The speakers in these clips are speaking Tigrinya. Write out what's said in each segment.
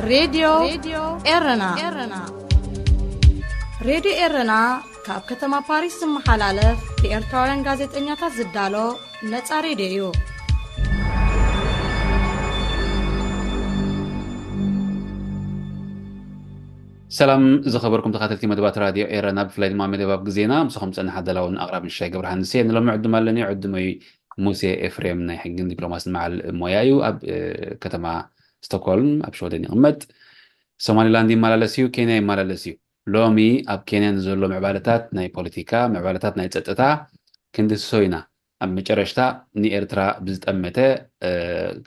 ሬድዮ ኤረና። ሬድዮ ኤረና ካብ ከተማ ፓሪስ ዝመሓላለፍ ብኤርትራውያን ጋዜጠኛታት ዝዳሎ ነጻ ሬድዮ እዩ። ሰላም ዝኸበርኩም ተኸታተልቲ መደባት ራድዮ ኤረና፣ ብፍላይ ድማ መደብ ኣብ ግዜና። ምስኹም ዝጸንሕ ኣዳላውን ኣቕራብን ሽሻይ ገብረሃንስ እየ። ንሎሚ ዕዱም ኣለኒ። ዕዱመይ ሙሴ ኤፍሬም ናይ ሕግን ዲፕሎማስን መዓል ሞያ እዩ። ኣብ ከተማ ስቶክሆልም ኣብ ሽወደን ይቕመጥ። ሶማሊላንድ ይመላለስ እዩ፣ ኬንያ ይመላለስ እዩ። ሎሚ ኣብ ኬንያ ንዘሎ ምዕባለታት ናይ ፖለቲካ፣ ምዕባለታት ናይ ጸጥታ ክንድህስሶ ኢና። ኣብ መጨረሽታ ንኤርትራ ብዝጠመተ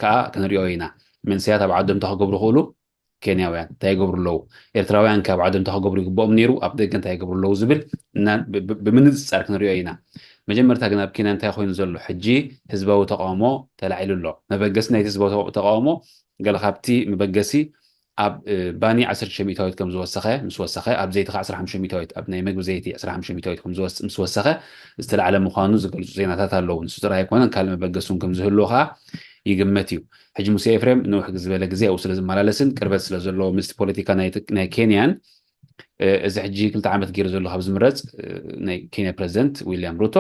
ከዓ ክንሪኦ ኢና። መንሰያት ኣብ ዓዶም እንታይ ክገብሩ ክእሉ፣ ኬንያውያን እንታይ ይገብሩ ኣለዉ፣ ኤርትራውያን ከ ኣብ ዓዶም እንታይ ክገብሩ ይግብኦም ነይሩ፣ ኣብ ደገ እንታይ ይገብሩ ኣለዉ ዝብል እና ብ- ብ- ብምንጽጻር ክንሪኦ ኢና። መጀመርታ ግን ኣብ ኬንያ እንታይ ኮይኑ ዘሎ፣ ሕጂ ህዝባዊ ተቃውሞ ተላዒሉ ኣሎ። መበገሲ ናይቲ ህዝባዊ ተቃ- ተቃውሞ ገለ ካብቲ መበገሲ ኣብ ባኒ ዓሰርተ ሚእታዊት ከም ዝወሰኸ ምስ ወሰኸ፣ ኣብ ዘይቲ ከዓ ዓሰርተ ሓሙሽተ ሚእታዊት፣ ኣብ ናይ መግቢ ዘይቲ ዓሰርተ ሓሙሽተ ሚእታዊት ከም ዝወስ- ምስ ወሰኸ ዝተላዕለ ምዃኑ ዝገልጹ ዜናታት ኣለዉ። ንሱ ጥራይ ኣይኮነን፣ ካልእ መበገሲ እውን ከም ዝህልዎ ከዓ ይግመት እዩ። ሕጂ ሙሴ ኤፍሬም ንውሕ ዝበለ ግዜ ኣብኡ ስለ ዝመላለስን ቅርበት ስለ ዘለዎ ምስቲ ፖለቲካ ናይ ት- ናይ ኬንያን፣ እዚ ሕጂ ክልተ ዓመት ገይሩ ዘሎ ካብ ዝምረጽ ናይ ኬንያ ፕረዚደንት ዊልያም ሩቶ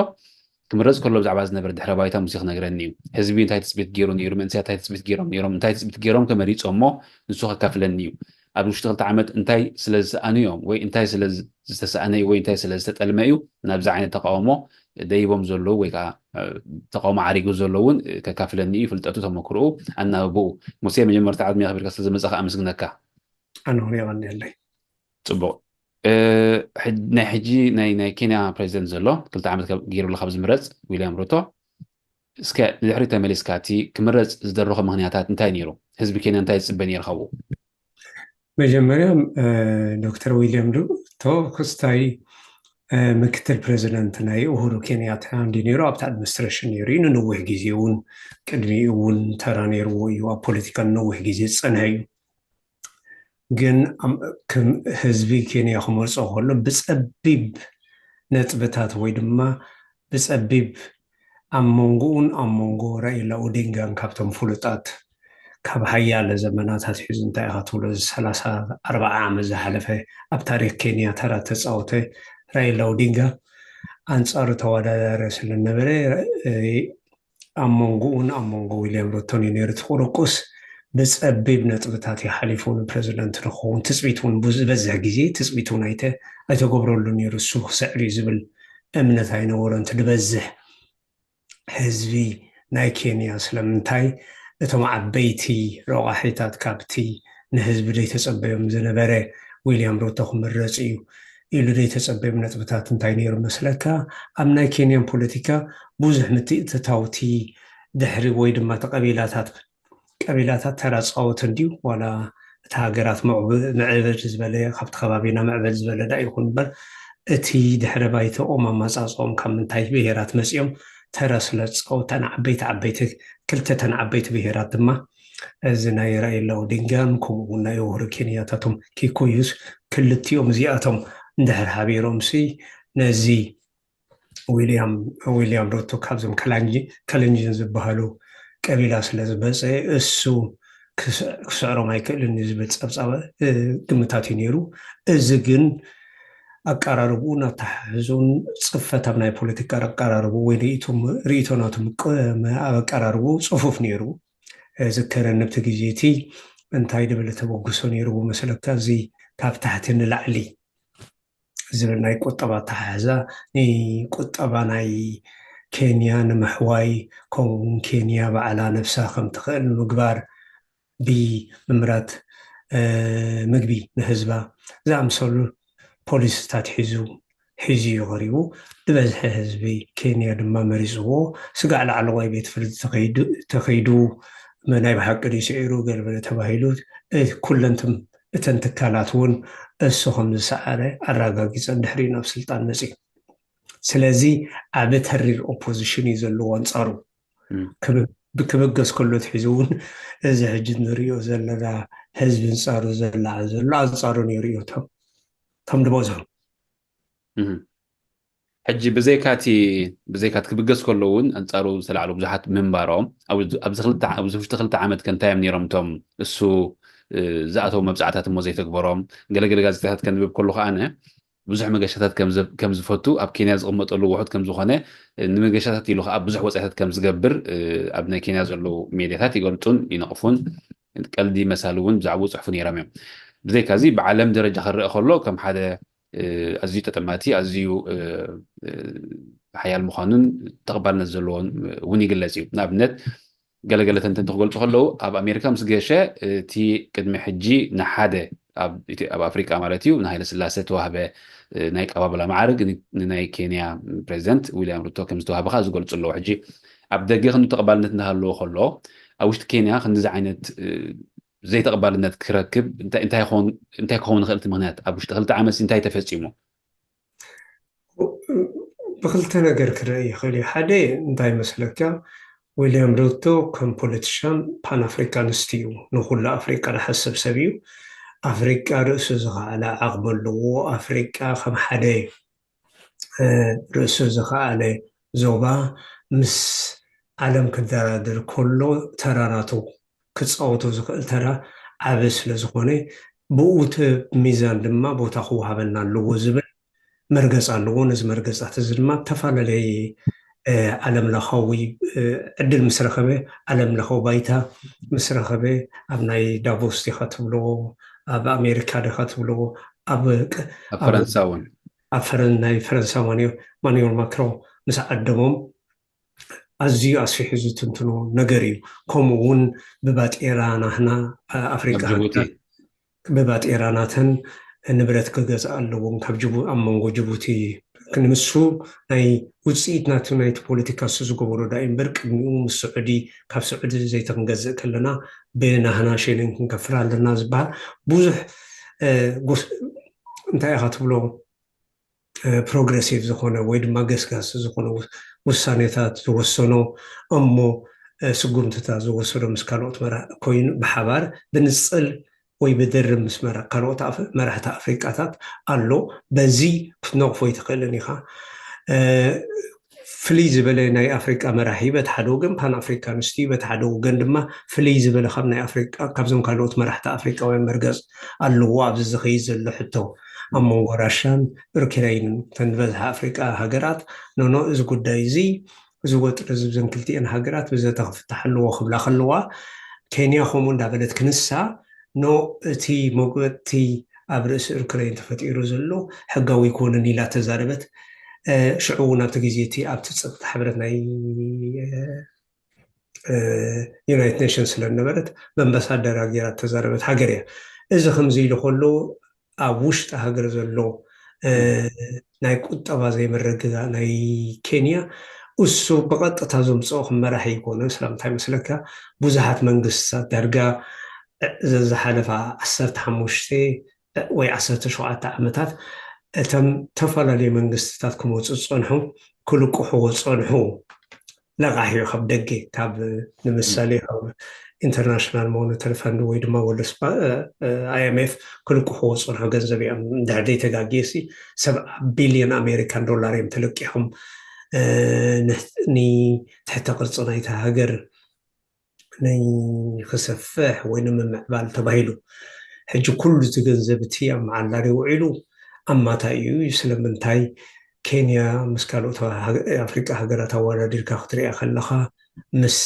ክምረጽ ከሎ ብዛዕባ ዝነበረ ድሕረ ባይታ ሙሴ ክነግረኒ እዩ። ህዝቢ እንታይ ትጽቢት ገይሩ ነይሩ፣ መንእሰያት እንታይ ትጽቢት ገይሮም ነይሮም፣ እንታይ ትጽቢት ገይሮም ከመሪጾሞ ንሱ ከካፍለኒ እዩ። ኣብ ውሽጢ ክልተ ዓመት እንታይ ስለ ዝሰኣኑ እዮም ወይ እንታይ ስለ ዝተሰኣነ እዩ ወይ እንታይ ስለ ዝተጠልመ እዩ ናብዚ ዓይነት ተቃውሞ ደይቦም ዘለዉ ወይ ከዓ ተቃውሞ ዓሪጉ ዘለውን ከካፍለኒ እዩ። ፍልጠቱ፣ ተመክርኡ፣ ኣናብብኡ። ሙሴ፣ መጀመርታ ዕድሜ ኣኽቢርካ ስለ ዝመጻኻ ኣመስግነካ። ኣነ እውን የቐንየለይ። ጽቡቕ። ናይ ሕጂ ናይ ናይ ኬንያ ፕሬዚደንት ዘሎ ክልተ ዓመት ገይሩ ኣሎ ካብ ዝምረጽ ዊልያም ሩቶ፣ እስከ ንድሕሪት ተመሊስካ እቲ ክምረጽ ዝደረኾ ምኽንያታት እንታይ ነይሩ? ህዝቢ ኬንያ እንታይ ዝጽበ ነይሩ ካብኡ? መጀመርያ ዶክተር ዊልያም ሩቶ ክስታይ ምክትል ፕሬዚደንት ናይ ኡሁሩ ኬንያታ እንዲ ነይሩ ኣብቲ ኣድሚኒስትሬሽን ነይሩ እዩ። ንነዊሕ ግዜ እውን ቅድሚኡ እውን ተራ ነይርዎ እዩ። ኣብ ፖለቲካ ንነዊሕ ግዜ ዝፀንሐ እዩ። ግን ህዝቢ ኬንያ ክመርፆ ከሎ ብፀቢብ ነጥብታት ወይ ድማ ብፀቢብ ኣብ መንጎኡን ኣብ መንጎ ራኢላ ኦዲንጋን ካብቶም ፍሉጣት ካብ ሓያለ ዘመናት ኣትሒዙ እንታይ ኢኻ ትብሎ እዚ ሰላሳ ኣርባዓ ዓመት ዝሓለፈ ኣብ ታሪክ ኬንያ ተራ ተፃወተ ራኢላ ኦዲንጋ ኣንፃሩ ተወዳዳሪ ስለነበረ ኣብ መንጎኡን ኣብ መንጎ ዊልያም ሩቶን እዩ ነይሩ እቲ ቁርቁስ። ብፀቢብ ነጥብታት እዩ ሓሊፉ ንፕረዚደንት ንክኸውን ትፅቢት እውን ዝበዝሕ ግዜ ትፅቢት እውን ኣይተ ኣይተገብረሉ ነይሩ። እሱ ክስዕር እዩ ዝብል እምነት ኣይነበሮን። እቲ ዝበዝሕ ህዝቢ ናይ ኬንያ ስለምንታይ እቶም ዓበይቲ ረቋሒታት ካብቲ ንህዝቢ ዘይተፀበዮም ዝነበረ ዊልያም ሩቶ ክምረፅ እዩ ኢሉ ዘይተፀበዮም ነጥብታት እንታይ ነይሩ መስለካ? ኣብ ናይ ኬንያን ፖለቲካ ብዙሕ ምትእትታውቲ ድሕሪ ወይ ድማ እቲ ቀቢላታት ቀቢላታት ተራ ፃወት እንድዩ ዋላ እቲ ሃገራት ምዕብል ዝበለ ካብቲ ከባቢና ምዕብል ዝበለ ዳ ይኹን እምበር እቲ ድሕረ ባይተኦም ኣመፃፅኦም ካብ ምንታይ ብሄራት መፂኦም ተራ ስለ ዝፃወታ ንዓበይቲ ዓበይቲ ክልተተን ዓበይቲ ብሄራት ድማ እዚ ናይ ራኢላ ኦዲንጋን ከምኡ እውን ናይ ኡሁሩ ኬንያታቶም ኪኩዩስ ክልቲኦም እዚኣቶም እንድሕር ሓቢሮምሲ ነዚ ዊልያም ዊልያም ሩቶ ካብዞም ከለንጂን ዝበሃሉ ቀቢላ ስለ ዝመፀ እሱ ክስዕሮም ኣይክእልን እዩ ዝብል ፀብፃብ ግምታት እዩ ነይሩ። እዚ ግን ኣቀራርብኡን ኣተሓሕዝኡን ፅፈት ኣብ ናይ ፖለቲካ ኣቀራርብኡ ወይ ርእይቶ ናቱ ኣብ ኣቀራርብኡ ፅፉፍ ነይሩ። ዝከረኒ ኣብቲ ግዜ እቲ እንታይ ድብል ተበግሶ ነይርዎ መስለካ? እዚ ካብ ታሕቲ ንላዕሊ ዝብል ናይ ቁጠባ ኣተሓሕዛ ንቁጠባ ናይ ኬንያ ንምሕዋይ ከምኡ እውን ኬንያ ባዕላ ነብሳ ከም ትኽእል ንምግባር ብምምራት ምግቢ ንህዝባ ዝኣምሰሉ ፖሊሲታት ሒዙ ሒዙ እዩ ቀሪቡ። ዝበዝሐ ህዝቢ ኬንያ ድማ መሪፅዎ። ስጋዕ ላዕለዋይ ቤት ፍርዲ ተኸይዱ ናይ ብሓቂ ድዩ ስዒሩ ገለበለ ተባሂሉ ኩለንትም እተን ትካላት እውን እሱ ከም ዝሰዓረ ኣረጋጊፀን ድሕሪኡ ናብ ስልጣን መፅዩ። ስለዚ ዓቢ ተሪር ኦፖዚሽን እዩ ዘለዎ ኣንፃሩ። ክብገስ ከሎ ትሒዙ እውን እዚ ሕጂ ንሪኦ ዘለና ህዝቢ ኣንፃሩ ዘላዓ ዘሎ ኣንፃሩ ነይሩ እዩ እቶም ድበዝሑ ሕጂ ብዘይካቲ ብዘይካቲ ክብገስ ከሎ እውን ኣንፃሩ ዝተላዕሉ ብዙሓት ምንባሮም ኣብዚ ውሽጢ ክልተ ዓመት ከ እንታይ እዮም ነይሮም እቶም እሱ ዝኣተው መብፃዕታት እሞ ዘይተግበሮም፣ ገለገለ ጋዜጣታት ከንብብ ከሉ ከኣነ ብዙሕ መገሻታት ከም ዝፈቱ፣ ኣብ ኬንያ ዝቕመጠሉ ውሑድ ከም ዝኾነ፣ ንመገሻታት ኢሉ ከዓ ብዙሕ ወፃኢታት ከም ዝገብር ኣብ ናይ ኬንያ ዘለዉ ሜድያታት ይገልፁን ይነቕፉን፣ ቀልዲ መሳሊ እውን ብዛዕባኡ ይፅሕፉ ነይሮም እዮም። ብዘይካዚ ብዓለም ደረጃ ክረአ ከሎ ከም ሓደ ኣዝዩ ጠጠማቲ፣ ኣዝዩ ሓያል ምዃኑን ተቐባልነት ዘለዎን እውን ይግለጽ እዩ። ንኣብነት ገለገለ ተንተንቲ ክገልጹ ከለዉ፣ ኣብ ኣሜሪካ ምስ ገሸ እቲ ቅድሚ ሕጂ ንሓደ ኣብ ኣፍሪቃ ማለት እዩ ንሃይለ ስላሴ ተዋህበ ናይ ቀባበላ ማዕርግ ንናይ ኬንያ ፕሬዚደንት ዊልያም ሩቶ ከም ዝተዋህበ ከዓ ዝገልጹ ኣለዉ። ሕጂ ኣብ ደገ ክንዲ ተቐባልነት እናሃለዎ ከሎ ኣብ ውሽጢ ኬንያ ክንዲዚ ዓይነት ዘይተቐባልነት ክረክብ እንታይ ክኸውን ይኽእል? እቲ ምኽንያት ኣብ ውሽጢ ክልተ ዓመት እንታይ ተፈፂሙ? ብክልተ ነገር ክረአ ይኽእል እዩ። ሓደ እንታይ መስለካ፣ ዊልያም ሩቶ ከም ፖለቲሻን ፓን ኣፍሪካንስት እዩ። ንኩሉ ኣፍሪቃ ዝሓስብ ሰብ እዩ። ኣፍሪቃ ርእሱ ዝኸኣለ ዓቕሚ ኣለዎ። ኣፍሪቃ ከም ሓደ ርእሱ ዝኸኣለ ዞባ ምስ ዓለም ክደራደር ከሎ ተራ ናቱ ክፃወቶ ዝኽእል ተራ ዓቢ ስለ ዝኾነ ብኡ ሚዛን ድማ ቦታ ክወሃበና ኣለዎ ዝብል መርገፅ ኣለዎ። ነዚ መርገፃት እዚ ድማ ዝተፈላለየ ዓለም ለኻዊ ዕድል ምስ ረኸበ፣ ዓለም ለኻዊ ባይታ ምስ ረኸበ፣ ኣብ ናይ ዳቮስ ዲኻ ትብሎ፣ ኣብ ኣሜሪካ ዲኻ ትብሎ፣ ኣብ ፈረንሳ እውን ኣብ ናይ ፈረንሳ ማኑኤል ማክሮ ምስ ዓደሞም ኣዝዩ ኣስፊሑ ዝትንትኖ ነገር እዩ። ከምኡ እውን ብባጤራ ናህና ኣፍሪቃ ብባጤራ ናተን ንብረት ክገዝኣ ኣለዎም ካብ ኣብ መንጎ ጅቡቲ። ክንምሱ ናይ ውፅኢት ናቱ ናይቲ ፖለቲካ እሱ ዝገበሮ ዳ እምበር ቅድሚኡ ምስ ስዑዲ ካብ ስዑዲ ዘይተ ክንገዝእ ከለና ብናህና ሸሊን ክንከፍር ኣለና ዝበሃል ብዙሕ እንታይ ኢኻ ትብሎ ፕሮግረሲቭ ዝኾነ ወይ ድማ ገስጋሲ ዝኾነ ውሳኔታት ዝወሰኖ እሞ ስጉምትታት ዝወሰዶ ምስ ካልኦት መራ ኮይኑ ብሓባር ብንፅል ወይ ብድርብ ምስ ካልኦት መራሕቲ ኣፍሪቃታት ኣሎ። በዚ ክትነቕፎ ኣይትኽእልን ኢኻ። ፍልይ ዝበለ ናይ ኣፍሪቃ መራሒ በቲ ሓደ ወገን ፓን ኣፍሪካንስት እዩ፣ በቲ ሓደ ወገን ድማ ፍልይ ዝበለ ካብ ናይ ኣፍሪቃ ካብዞም ካልኦት መራሕቲ ኣፍሪቃውያን መርገፅ ኣለዎ። ኣብዚ ዝኸይድ ዘሎ ሕቶ ኣብ መንጎ ራሻን ዩክሬይንን ተን ዝበዝሓ ኣፍሪቃ ሃገራት ኖኖ እዚ ጉዳይ እዚ እዚ ወጥሪ እዚ ብዘን ክልቲኤን ሃገራት ብዘተ ክፍታሕ ኣለዎ ክብላ ከለዋ ኬንያ ከምኡ እንዳበለት ክንሳ ኖ እቲ መጉበጥቲ ኣብ ርእሲ ዩክሬን ተፈጢሩ ዘሎ ሕጋዊ ኣይኮነን ኢላ ተዛረበት። ሽዑ እውን ኣብቲ ግዜ እቲ ኣብቲ ፀጥታ ሕብረት ናይ ዩናይትድ ኔሽንስ ስለነበረት ብኣምባሳደር ኣጌራ ተዛረበት ሃገር እያ። እዚ ከምዚ ኢሉ ከሎ ኣብ ውሽጢ ሃገር ዘሎ ናይ ቁጠባ ዘይምርግጋእ ናይ ኬንያ እሱ ብቐጥታ ዘምፅኦ ክመራሕ ኣይኮነን። ስለምንታይ መስለካ? ብዙሓት መንግስትታት ዳርጋ ዘዝሓለፋ ዓሰርተ ሓሙሽተ ወይ ዓሰርተ ሸውዓተ ዓመታት እቶም ተፈላለዩ መንግስትታት ክመፁ ዝፀንሑ ክልቅሕዎ ዝፀንሑ ለቃሕ እዩ ካብ ደገ ካብ ንምሳሌ ካብ ኢንተርናሽናል ሞኒተሪ ፈንድ ወይ ድማ ወርልድ ኣይኤምኤፍ ክልቅሕዎ ዝፀንሑ ገንዘብ እዮም። እንድሕር ዘይተጋግየ ሲ ሰብዓ ቢልዮን ኣሜሪካን ዶላር እዮም ተለቂሖም ንትሕተ ቅርፂ ናይታ ሃገር ናይ ክሰፍሕ ወይ ንምምዕባል ተባሂሉ። ሕጂ ኩሉ እቲ ገንዘብ እቲ ኣብ መዓላሪ ውዒሉ ኣብ ማታ እዩ። ስለምንታይ ኬንያ ምስ ካልኦት ኣፍሪቃ ሃገራት ኣወዳዲርካ ክትሪኣ ከለኻ ምስ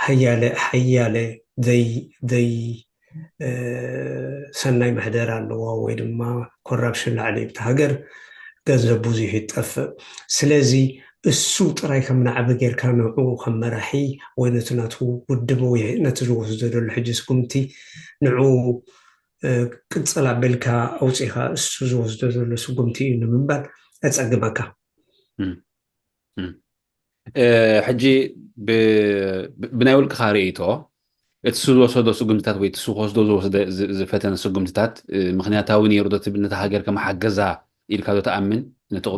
ሓያለ ሓያለ ዘይ ዘይ ሰናይ ምሕደራ ኣለዋ ወይ ድማ ኮራፕሽን ላዕሊ እዩ። እቲ ሃገር ገንዘብ ብዙሕ ይጠፍእ። ስለዚ እሱ ጥራይ ከም ንዓቢ ጌርካ ንዑ ከም መራሒ ወይ ነቲ ናቱ ውድብ ወይ ነቲ ዝወስዶ ዘሎ ሕጂ ስጉምቲ ንዑ ቅጽል ኣበልካ ኣውፂኻ እሱ ዝወስዶ ዘሎ ስጉምቲ እዩ ንምባል ኣፀግመካ። ሕጂ ብናይ ውልቅኻ ርእይቶ እቲ ዝወሰዶ ስጉምትታት ወይ እቲ ክወስዶ ዝፈተነ ስጉምትታት ምክንያታዊ ነይሩ ዶ ትብል? ነታ ሃገር ከመሓገዛ ኢልካ ዶ ትኣምን?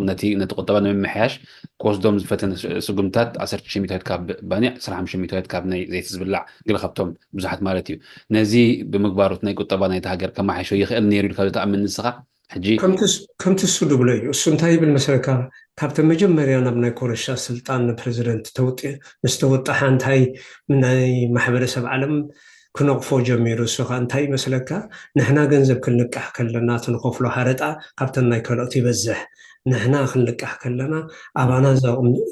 ነቲ ቁጠባ ንምምሕያሽ ክወስዶም ዝፈተነ ስጉምትታት ዓሰርተ ሽሚቶ ካብ ባኒ ዓሰርተ ሓሙሽተ ሚቶ ካብ ናይ ዘይቲ ዝብላዕ ገለ ካብቶም ብዙሓት ማለት እዩ። ነዚ ብምግባሩ ናይ ቁጠባ ናይቲ ሃገር ከመሓይሾ ይኽእል ነይሩ ኢልካ ዶ ትኣምን ንስኻ? ሕጂ ከምቲ እሱ ድብሎ እዩ። እሱ እንታይ ይብል መሰለካ? ካብተ መጀመርያ ናብ ናይ ኮረሻ ስልጣን ንፕረዚደንት ምስ ተወጣሓ እንታይ ናይ ማሕበረሰብ ዓለም ክነቕፎ ጀሚሩ። እሱ ኸ እንታይ ይመስለካ? ንሕና ገንዘብ ክንልቃሕ ከለና እቲ ንኸፍሎ ሃረጣ ካብተን ናይ ካልኦት ይበዝሕ። ንሕና ክንልቃሕ ከለና ኣባና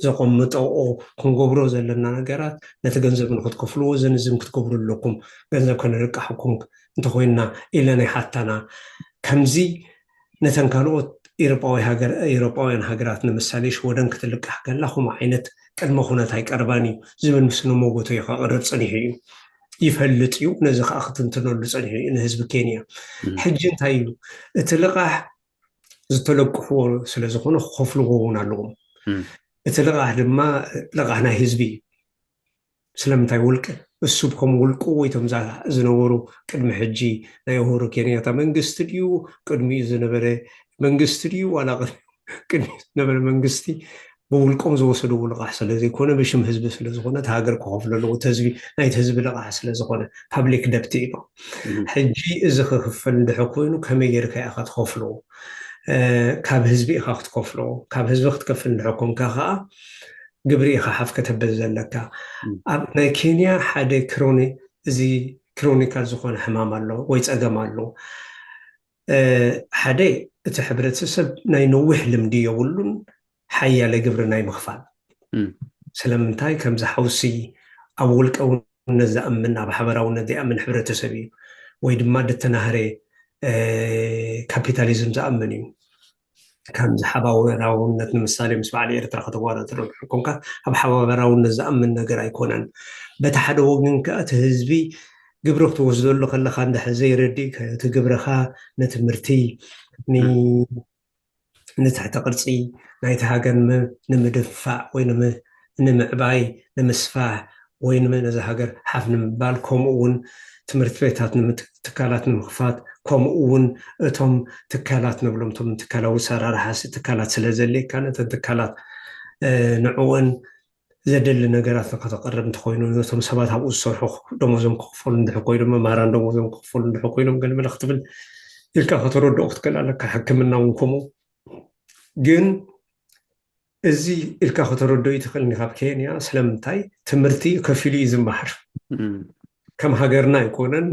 ዘቐምጠኦ ክንገብሮ ዘለና ነገራት ነቲ ገንዘብ ንክትከፍልዎ ዝንዝም ክትገብሩ ኣለኩም። ገንዘብ ከነልቃሕኩም እንተኮይንና ኢለን ይሓታና። ከምዚ ነተን ካልኦት ኤሮጳውያን ሃገራት ንምሳሌ ሽወደን ክትልቃሕ ከላ ከምኡ ዓይነት ቅድመ ኩነት ኣይቀርባን እዩ ዝብል ምስ ነመጎቶ ከቕርብ ፀኒሑ እዩ። ይፈልጥ እዩ። ነዚ ከዓ ክትንትነሉ ፀኒሑ እዩ ንህዝቢ ኬንያ። ሕጂ እንታይ እዩ እቲ ልቓሕ? ዝተለቅሕዎ ስለዝኾነ ክኸፍልዎ እውን ኣለዎም። እቲ ልቓሕ ድማ ልቓሕ ናይ ህዝቢ እዩ። ስለምንታይ ውልቂ እሱ ከም ውልቁ ወይ ቶም ዝነበሩ ቅድሚ ሕጂ ናይ ኡሁሩ ኬንያታ መንግስቲ ድዩ ቅድሚኡ ዝነበረ መንግስቲ ድዩ ዋላ ቅድሚኡ ዝነበረ መንግስቲ ብውልቆም ዝወሰድዎ ልቓሕ ስለዘይኮነ ብሽም ህዝቢ ስለዝኾነ እቲ ሃገር ክኸፍሎ ኣለዎ። እቲ ህዝቢ ናይቲ ህዝቢ ልቓሕ ስለዝኾነ ፓብሊክ ደብት እዩ። ሕጂ እዚ ክክፈል እንድሕር ኮይኑ ከመይ ጌርካ ኢኻ ትኸፍሎ? ካብ ህዝቢ ኢኻ ክትከፍሎ። ካብ ህዝቢ ክትከፍል እንድሕር ኮንካ ከዓ ግብሪ ኢኻ ሓፍ ከተበል ዘለካ። ኣብ ናይ ኬንያ ሓደ ክሮኒ እዚ ክሮኒካል ዝኾነ ሕማም ኣሎ ወይ ፀገም ኣሎ። ሓደ እቲ ሕብረተሰብ ናይ ነዊሕ ልምዲ የብሉን ሓያለ ግብሪ ናይ ምኽፋል። ስለምንታይ ከምዚ ሓውሲ ኣብ ውልቀውነት ዝኣምን ኣብ ሓበራውነት ዘይኣምን ሕብረተሰብ እዩ ወይ ድማ ደተናህረ ካፒታሊዝም ዝኣምን እዩ። ከምዚ ሓባበራውነት ንምሳሌ ምስ በዓል ኤርትራ ከተዋዳድሮ እንድሕር ኮንካ ኣብ ሓባበራውነት ዝኣምን ነገር ኣይኮነን። በቲ ሓደ ወገን ከኣ እቲ ህዝቢ ግብሪ ክትወስደሉ ከለካ እንድሕር ዘይረዲእ እቲ ግብርኻ ንትምህርቲ ንትሕቲ ቅርፂ ናይቲ ሃገር ንምድንፋዕ ወይ ንምዕባይ ንምስፋሕ ወይ ነዚ ሃገር ሓፍ ንምባል ከምኡ እውን ትምህርቲ ቤታት ትካላት ንምኽፋት ከምኡ እውን እቶም ትካላት ንብሎም እቶም ትካላዊ ሰራርሓ ትካላት ስለ ዘድልየካ ነተን ትካላት ንዕወን ዘደሊ ነገራት ንከተቅርብ እንተኮይኑ ነቶም ሰባት ኣብኡ ዝሰርሑ ደሞዞም ክኽፈሉ እንድሕር ኮይኖም መምህራን ደሞዞም ክኽፈሉ እንድሕር ኮይኖም ገለመለ ክትብል ኢልካ ከተረድኦ ክትክእል ኣለካ። ሕክምና እውን ከምኡ ግን እዚ ኢልካ ከተረድኦ ይትኽእል ካብ ኬንያ ስለምንታይ ትምህርቲ ከፊሉ እዩ ዝመሃር። ከም ሃገርና ኣይኮነን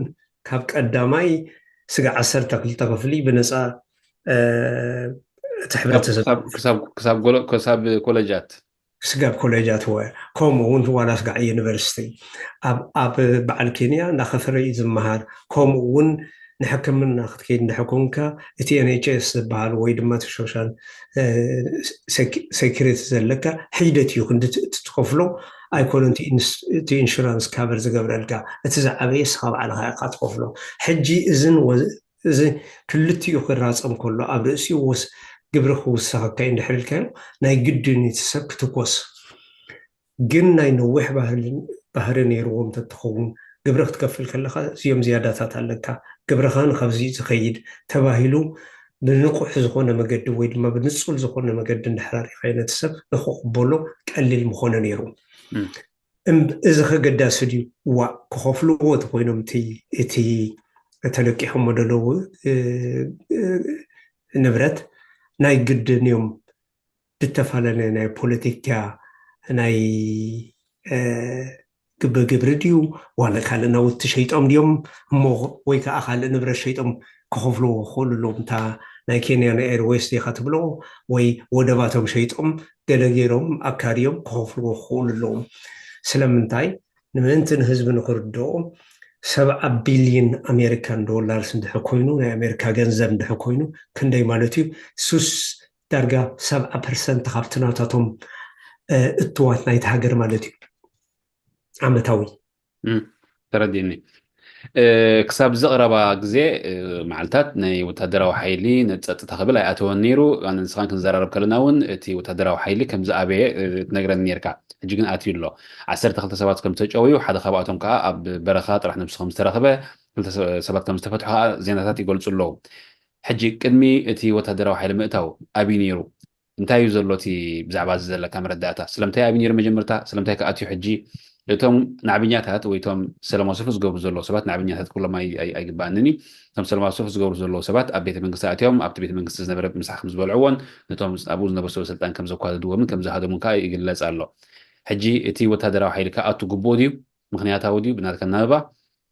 ካብ ቀዳማይ ስጋ ዓሰርተ ክልተ ክፍሊ ብነፃ እቲ ሕብረተሰብ ክሳብ ኮለጃት ስጋብ ኮሌጃት ወ ከምኡ እውን ዋላ ስጋዕ ዩኒቨርሲቲ ኣብ በዓል ኬንያ እንዳኸፈለ እዩ ዝመሃር። ከምኡ እውን ንሕክምና ክትከይድ እንድሕር ኮንካ እቲ ኤንኤችኤስ ዝበሃል ወይ ድማ እቲ ሶሻል ሴኩሪቲ ዘለካ ሒደት እዩ ክንዲ ትከፍሎ ኣይኮነን እቲ ኢንሹራንስ ካቨር ዝገብረልካ። እቲ ዝዓበየ እስኻ ባዕልኻ ኢኻ ትከፍሎ። ሕጂ እዝን እዚ ክልቲኡ ክራፀም ከሎ ኣብ ርእሲኡ ግብሪ ክውሰኸካ እዩ እንድሕር ኢልካዮ ናይ ግድን እቲ ሰብ ክትኮስ ግን ናይ ነዊሕ ባህሪ ነይርዎም ተትኸውን ግብሪ ክትከፍል ከለካ እዚኦም ዝያዳታት ኣለካ ግብርኻ ንካብዚ ዝኸይድ ተባሂሉ ብንቁሕ ዝኾነ መገዲ ወይ ድማ ብንፁል ዝኾነ መገዲ እንድሕር ርኢኻዮ ነቲ ሰብ ንክቕበሎ ቀሊል ምኾነ ነይሩ። እዚ ከገዳሲ ድዩ? ዋእ ክኸፍልዎ እንተኮይኖም እቲ ተለቂሖሞ ዘለዉ ንብረት ናይ ግድን እዮም ብተፈላለየ ናይ ፖለቲካ ናይ ግብግብሪ ድዩ ዋላ ካልእ ናውቲ ሸይጦም ድዮም እሞ ወይ ከዓ ካልእ ንብረት ሸይጦም ክኸፍልዎ ክኽእሉ ኣለዎም። እታ ናይ ኬንያ ናይ ኤርዌይስ ዲኻ ትብሎ ወይ ወደባቶም ሸይጦም ገለ ገይሮም ኣካርዮም ክኸፍልዎ ክኽእሉ ኣለዎም። ስለምንታይ ንምእንቲ ንህዝቢ ንክርድኦ ሰብዓ ቢልዮን ኣሜሪካን ዶላርስ እንድሕር ኮይኑ ናይ ኣሜሪካ ገንዘብ እንድሕር ኮይኑ ክንደይ ማለት እዩ? ሱስ ዳርጋ ሰብዓ ፐርሰንት ካብቲ ናታቶም እትዋት ናይቲ ሃገር ማለት እዩ ዓመታዊ። ተረዲኒ። ክሳብ ዝቕረባ ግዜ መዓልታት ናይ ወታደራዊ ሓይሊ ነቲ ጸጥታ ክብል ኣይኣተወን ነይሩ። ኣነ ንስኻን ክንዘራረብ ከለና እውን እቲ ወታደራዊ ሓይሊ ከም ዝኣበየ ትነግረኒ ነርካ። ሕጂ ግን ኣትዩ ኣሎ። ዓሰርተ ክልተ ሰባት ከም ዝተጨወዩ ሓደ ካብኣቶም ከዓ ኣብ በረኻ ጥራሕ ነብሱ ከም ዝተረኽበ ክልተ ሰባት ከም ዝተፈትሑ ከዓ ዜናታት ይገልፁ ኣለዉ። ሕጂ ቅድሚ እቲ ወታደራዊ ሓይሊ ምእታው ኣብዩ ነይሩ? እንታይ እዩ ዘሎ እቲ ብዛዕባ እዚ ዘለካ መረዳእታ? ስለምንታይ ኣብዩ ነይሩ መጀመርታ? ስለምንታይ ከኣትዩ ሕጂ? እቶም ናዕብኛታት ወይ እቶም ሰለማዊ ሰልፊ ዝገብሩ ዘለዉ ሰባት ናዕብኛታት ክብሎም ኣይግባኣንን እዩ። እቶም ሰለማዊ ሰልፊ ዝገብሩ ዘለዉ ሰባት ኣብ ቤተ መንግስቲ ኣትዮም ኣብቲ ቤተ መንግስቲ ዝነበረ ምሳሕ ከም ዝበልዕዎን ነቶም ኣብኡ ዝነበሩ ሰበ ስልጣን ከም ዘኳደድዎምን ከም ዝሃደሙን ከዓ ይግለጽ ኣሎ። ሕጂ እቲ ወታደራዊ ሓይሊ ክኣቱ ግቡእ ድዩ? ምክንያታዊ ድዩ? ብናትካ ኣናብባ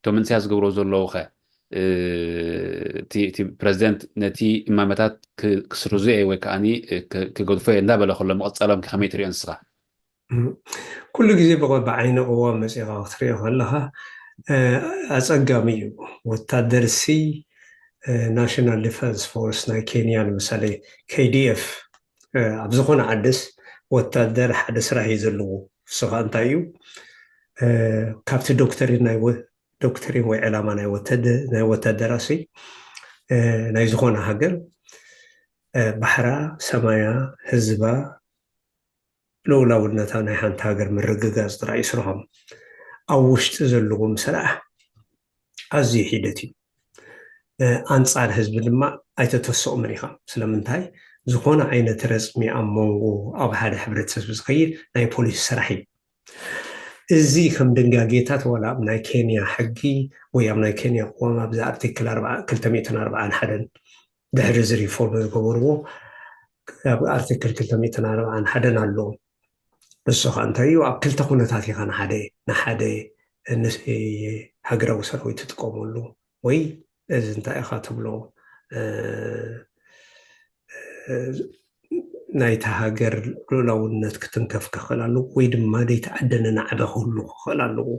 እቶም መንእሰያት ዝገብርዎ ዘለዉ ኸ እቲ ፕረዚደንት ነቲ እማመታት ክስርዙ እየ ወይ ከዓኒ ክገድፎ እየ እንዳበለ ከሎ ምቕፃሎም ከመይ ትሪኦ ንስኻ? ኩሉ ግዜ ብዓይኒ ቅዋም መፂኻ ክትሪኦ ከለኻ ኣፀጋሚ እዩ። ወታደር ሲ ናሽናል ዲፈንስ ፎርስ ናይ ኬንያ ንምሳሌ ኬዲኤፍ ኣብ ዝኾነ ዓድስ ወታደር ሓደ ስራሕ እዩ ዘለዎ። ንሱ ከዓ እንታይ እዩ? ካብቲ ዶክተሪን ናይ ዶክትሪን ወይ ዕላማ ናይ ወታደራሲ ናይ ዝኾነ ሃገር ባሕራ፣ ሰማያ፣ ህዝባ፣ ልኡላውነታ ናይ ሓንቲ ሃገር ምርግጋፅ ጥራይ ስርሖም። ኣብ ውሽጢ ዘለዎም ስራሕ ኣዝዩ ሒደት እዩ። ኣንፃር ህዝቢ ድማ ኣይተተስኦምን ኢኻ። ስለምንታይ? ዝኾነ ዓይነት ረፅሚ ኣብ መንጎ ኣብ ሓደ ሕብረተሰብ ዝኸይድ ናይ ፖሊሲ ስራሕ እዩ። እዚ ከም ድንጋጌታት ዋላ ኣብ ናይ ኬንያ ሕጊ ወይ ኣብ ናይ ኬንያ ቅዋም ኣብዚ ኣርቲክል ክልተ ሚእትን ኣርባዓን ሓደን ድሕሪ እዚ ሪፎርም ዝገበርዎ ኣብ ኣርቲክል ክልተ ሚእትን ኣርባዓን ሓደን ኣለዎም። ንሱ ከዓ እንታይ እዩ? ኣብ ክልተ ኩነታት ኢኻ ንሓደ ንሓደ ሃገራዊ ሰራዊት ትጥቀመሉ ወይ እዚ እንታይ ኢኻ ትብሎ ናይታ ሃገር ልኡላውነት ክትንከፍ ክኽእል ኣለዎ ወይ ድማ ዘይተኣደነ ናዕቢ ክህሉ ክኽእል ኣለዎ።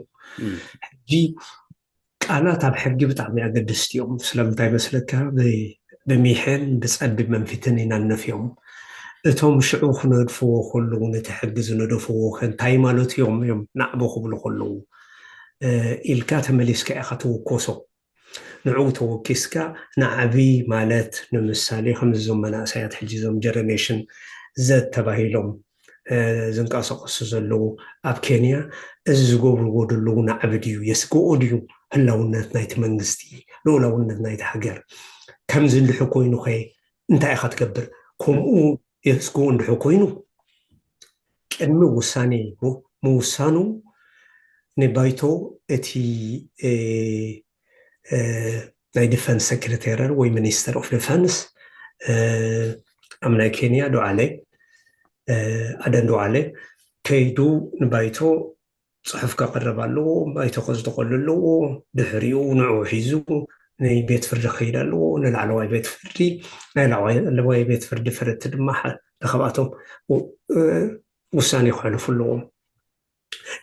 ሕጂ ቃላት ኣብ ሕጊ ብጣዕሚ ኣገደስቲ እዮም። ስለምንታይ መስለካ? ብሚሕን ብፀቢብ መንፊትን ኢና ንነፍዮም። እቶም ሽዑ ክነድፍዎ ከለዉ ነቲ ሕጊ ዝነደፍዎ ከ እንታይ ማለት እዮም እዮም ናዕቢ ክብሉ ከለዉ ኢልካ ተመሊስካ ኢኻ ትውኮሶ። ንዕኡ ተወኪስካ ናዕቢ ማለት ንምሳሌ ከምዚ ዞም መናእሰያት ሕጂ ዞም ጀነሬሽን ዘ ተባሂሎም ዝንቀሳቀሱ ዘለዉ ኣብ ኬንያ እዚ ዝገብርዎ ዘለዉ ናዕቢ ድዩ የስግኦ ድዩ ህላውነት ናይቲ መንግስቲ ልኡላውነት ናይቲ ሃገር? ከምዚ እንድሕር ኮይኑኸ እንታይ ኢኻ ትገብር? ከምኡ የስግኦ እንድሕር ኮይኑ ቅድሚ ውሳኔ ምውሳኑ ንባይቶ እቲ ናይ ዲፈንስ ሴክሬታሪ ወይ ሚኒስተር ኦፍ ዲፈንስ ኣብ ናይ ኬንያ ዱዓለ ኣደን ዱዓለ ከይዱ ንባይቶ ፅሑፍ ከቅርብ ኣለዎ። ባይቶ ከፅድቀሉ ኣለዎ። ድሕሪኡ ንዑ ሒዙ ንቤት ፍርዲ ክኸይድ ኣለዎ። ንላዕለዋይ ቤት ፍርዲ ናይ ላዕለዋይ ቤት ፍርዲ ፈረድቲ ድማ ካብኣቶም ውሳኔ ክሕልፉ ኣለዎም።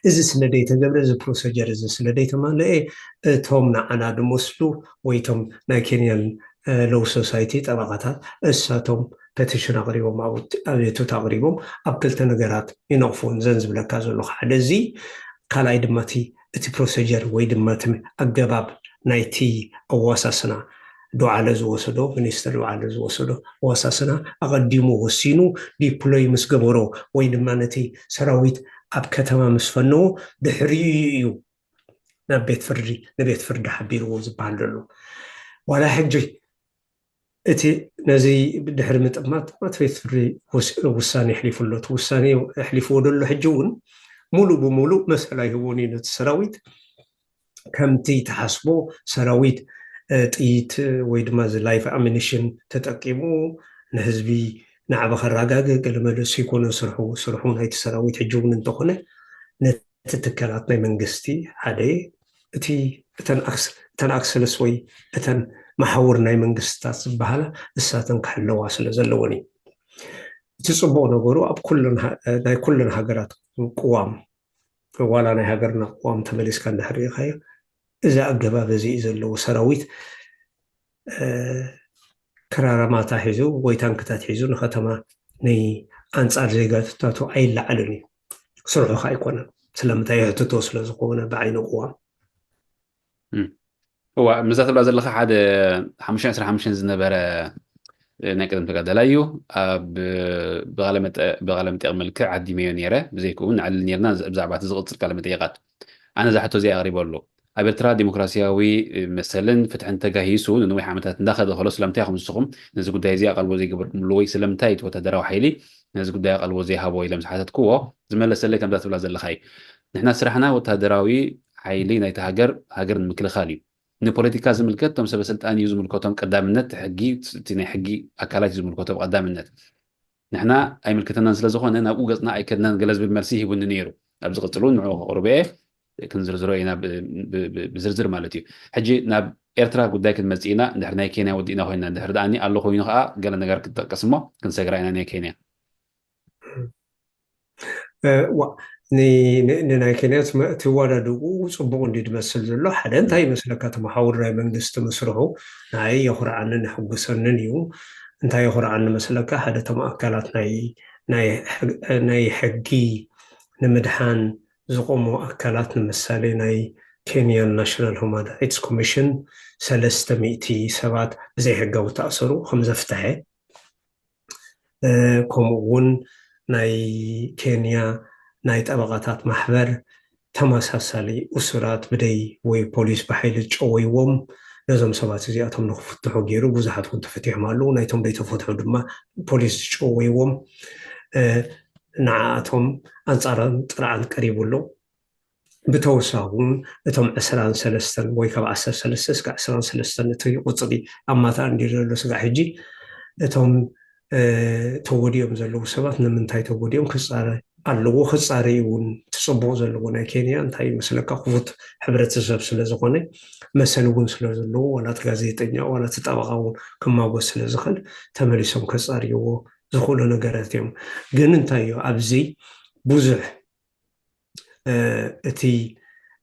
እዚ ስለ ዘይተገብረ እዚ ፕሮሰጀር እዚ ስለ ዘይተማለአ እቶም ንዓና ዝመስሉ ወይ እቶም ናይ ኬንያን ሎው ሶሳይቲ ጠበቃታት እሳቶም ፐቲሽን ኣቅሪቦም ኣቤቱታ ኣቅሪቦም ኣብ ክልተ ነገራት ይነቕፉ። ዘን ዝብለካ ዘለኹ ሓደ እዚ ካልኣይ ድማ እቲ ፕሮሰጀር ወይ ድማ እቲ ኣገባብ ናይቲ ኣዋሳስና ዱዓለ ዝወሰዶ ሚኒስተር ዱዓለ ዝወሰዶ ኣዋሳስና ኣቐዲሙ ወሲኑ ዲፕሎይ ምስ ገበሮ ወይ ድማ ነቲ ሰራዊት ኣብ ከተማ ምስ ፈነዎ ድሕሪኡ እዩ ናብ ቤት ፍርዲ ንቤት ፍርዲ ሓቢርዎ ዝበሃል ዘሎ። ዋላ ሕጂ እቲ ነዚ ድሕሪ ምጥማት እቲ ቤት ፍርዲ ውሳኔ ኣሕሊፉ ኣሎ። እቲ ውሳኔ ኣሕሊፍዎ ዘሎ ሕጂ እውን ሙሉእ ብሙሉእ መሰል ኣይህቦን እዩ ነቲ ሰራዊት ከምቲ ተሓስቦ ሰራዊት ጥይት ወይ ድማ እዚ ላይፍ ኣሚኒሽን ተጠቂሙ ንህዝቢ ናዕቢ ከረጋግእ ገለመለ ዘይኮነ ስርሑ። ስርሑ ናይቲ ሰራዊት ሕጂ እውን እንተኾነ ነቲ ትካላት ናይ መንግስቲ ሓደ እቲ እተን ኣክሰልስ ወይ እተን መሓውር ናይ መንግስትታት ዝበሃላ እሳተን ክሕለዋ ስለ ዘለወን እዩ። እቲ ፅቡቅ ነገሩ ኣብ ናይ ኩለን ሃገራት ቅዋም ዋላ ናይ ሃገርና ቅዋም ተመሊስካ እንዳሕርኢኻዮ እዚ ኣገባብ እዚ እዩ ዘለዎ። ሰራዊት ክራራማታ ሒዙ ወይ ታንክታት ሒዙ ንከተማ ናይ ኣንፃር ዜጋታቱ ኣይለዓልን እዩ። ስርሑ ከዓ ኣይኮነን። ስለምንታይ? የሕትቶ ስለዝኮነ ብዓይኒ ቅዋም። እዋ ምስዛ ትብላ ዘለካ ሓደ ሓሙሽተ ዓሰርተ ሓሙሽተ ዝነበረ ናይ ቀደም ተጋዳላይ እዩ። ኣብ ብቃለ መጠየቅ መልክዕ ዓዲመዮ ነይረ። ብዘይክኡ ንዕልል ነይርና ብዛዕባ እቲ ዝቕፅል ቃለ መጠይቃት። ኣነ እዛ ሕቶ እዚኣ ኣቕሪበ ኣሎ። ኣብ ኤርትራ ዲሞክራሲያዊ መሰልን ፍትሕን ተጋሂሱ ንነዊሕ ዓመታት እንዳኸደ ከሎ ስለምንታይ ኢኹም ንስኹም ነዚ ጉዳይ እዚ ኣቓልቦ ዘይገበርኩምሉ ወይ ስለምንታይ እቲ ወታደራዊ ሓይሊ ነዚ ጉዳይ ኣቓልቦ ዘይሃቦ ኢለ ምስ ሓተትክዎ ዝመለሰለይ ከምዛ ትብላ ዘለኻ እዩ። ንሕና ስራሕና ወታደራዊ ሓይሊ ናይቲ ሃገር ሃገር ንምክልኻል እዩ። ንፖለቲካ ዝምልከት እቶም ሰበ ስልጣን እዩ ዝምልከቶም ቀዳምነት ሕጊ እቲ ናይ ሕጊ ኣካላት እዩ ዝምልከቶ ብቀዳምነት። ንሕና ኣይምልከተናን ስለ ዝኾነ ናብኡ ገፅና ኣይከድናን ገለ ዝብል መልሲ ሂቡኒ ነይሩ። ኣብ ዝቕፅል እውን ንዕኡ ከቕርቦ እየ። ክንዝርዝሮ ኢና ብዝርዝር ማለት እዩ። ሕጂ ናብ ኤርትራ ጉዳይ ክንመጽእ ኢና። እንድሕር ናይ ኬንያ ወዲእና ኮይና እንድሕር ደኣኒ ኣሎ ኮይኑ ከዓ ገለ ነገር ክትጠቅስ እሞ ክንሰግራ ኢና ናይ ኬንያ። ዋ ንናይ ኬንያ ትወዳድኡ ጽቡቅ እንዲ ድመስል ዘሎ ሓደ እንታይ ይመስለካ? እቲ መሓውር ናይ መንግስቲ ምስርሑ ናይ የኹርዓንን የሕጉሰንን እዩ። እንታይ የኹርዓኒ መስለካ? ሓደ እቶም ኣካላት ናይ ሕጊ ንምድሓን ዝቆሙ ኣካላት ንምሳሌ ናይ ኬንያን ናሽናል ሁማን ራይትስ ኮሚሽን ሰለስተ ሚእቲ ሰባት ብዘይሕጋዊ ተኣሰሩ ከም ዘፍትሐ ከምኡ እውን ናይ ኬንያ ናይ ጠበቃታት ማሕበር ተመሳሳሊ እሱራት ብደይ ወይ ፖሊስ ብሓይሊ ጨወይዎም ነዞም ሰባት እዚኣቶም ንክፍትሑ ገይሩ ብዙሓት እውን ተፈቲሖም ኣለዉ። ናይቶም ዘይተፈትሑ ድማ ፖሊስ ዝጨወይዎም ንዓኣቶም ኣንፃሮም ጥርዓን ቀሪቡ ኣሎ። ብተወሳኺ እውን እቶም ዕስራን ሰለስተን ወይ ካብ ዓሰርተ ሰለስተ እስከ ዕስራን ሰለስተን እቲ ቁፅሪ ኣብ ማታ እንዲ ዘሎ ስጋዕ ሕጂ እቶም ተወዲኦም ዘለዉ ሰባት ንምንታይ ተወዲኦም ክፃረ ኣለዎ። ክፃረ እውን ትፅቡቅ ዘለዎ ናይ ኬንያ እንታይ ይመስለካ? ክፉት ሕብረተሰብ ስለዝኮነ መሰል እውን ስለዘለዎ ዋላ እቲ ጋዜጠኛ ዋላ እቲ ጠበቃ እውን ክማጎስ ስለዝኽእል ተመሊሶም ከፃርይዎ ዝኽእሉ ነገራት እዮም። ግን እንታይ እዩ ኣብዚ ብዙሕ እቲ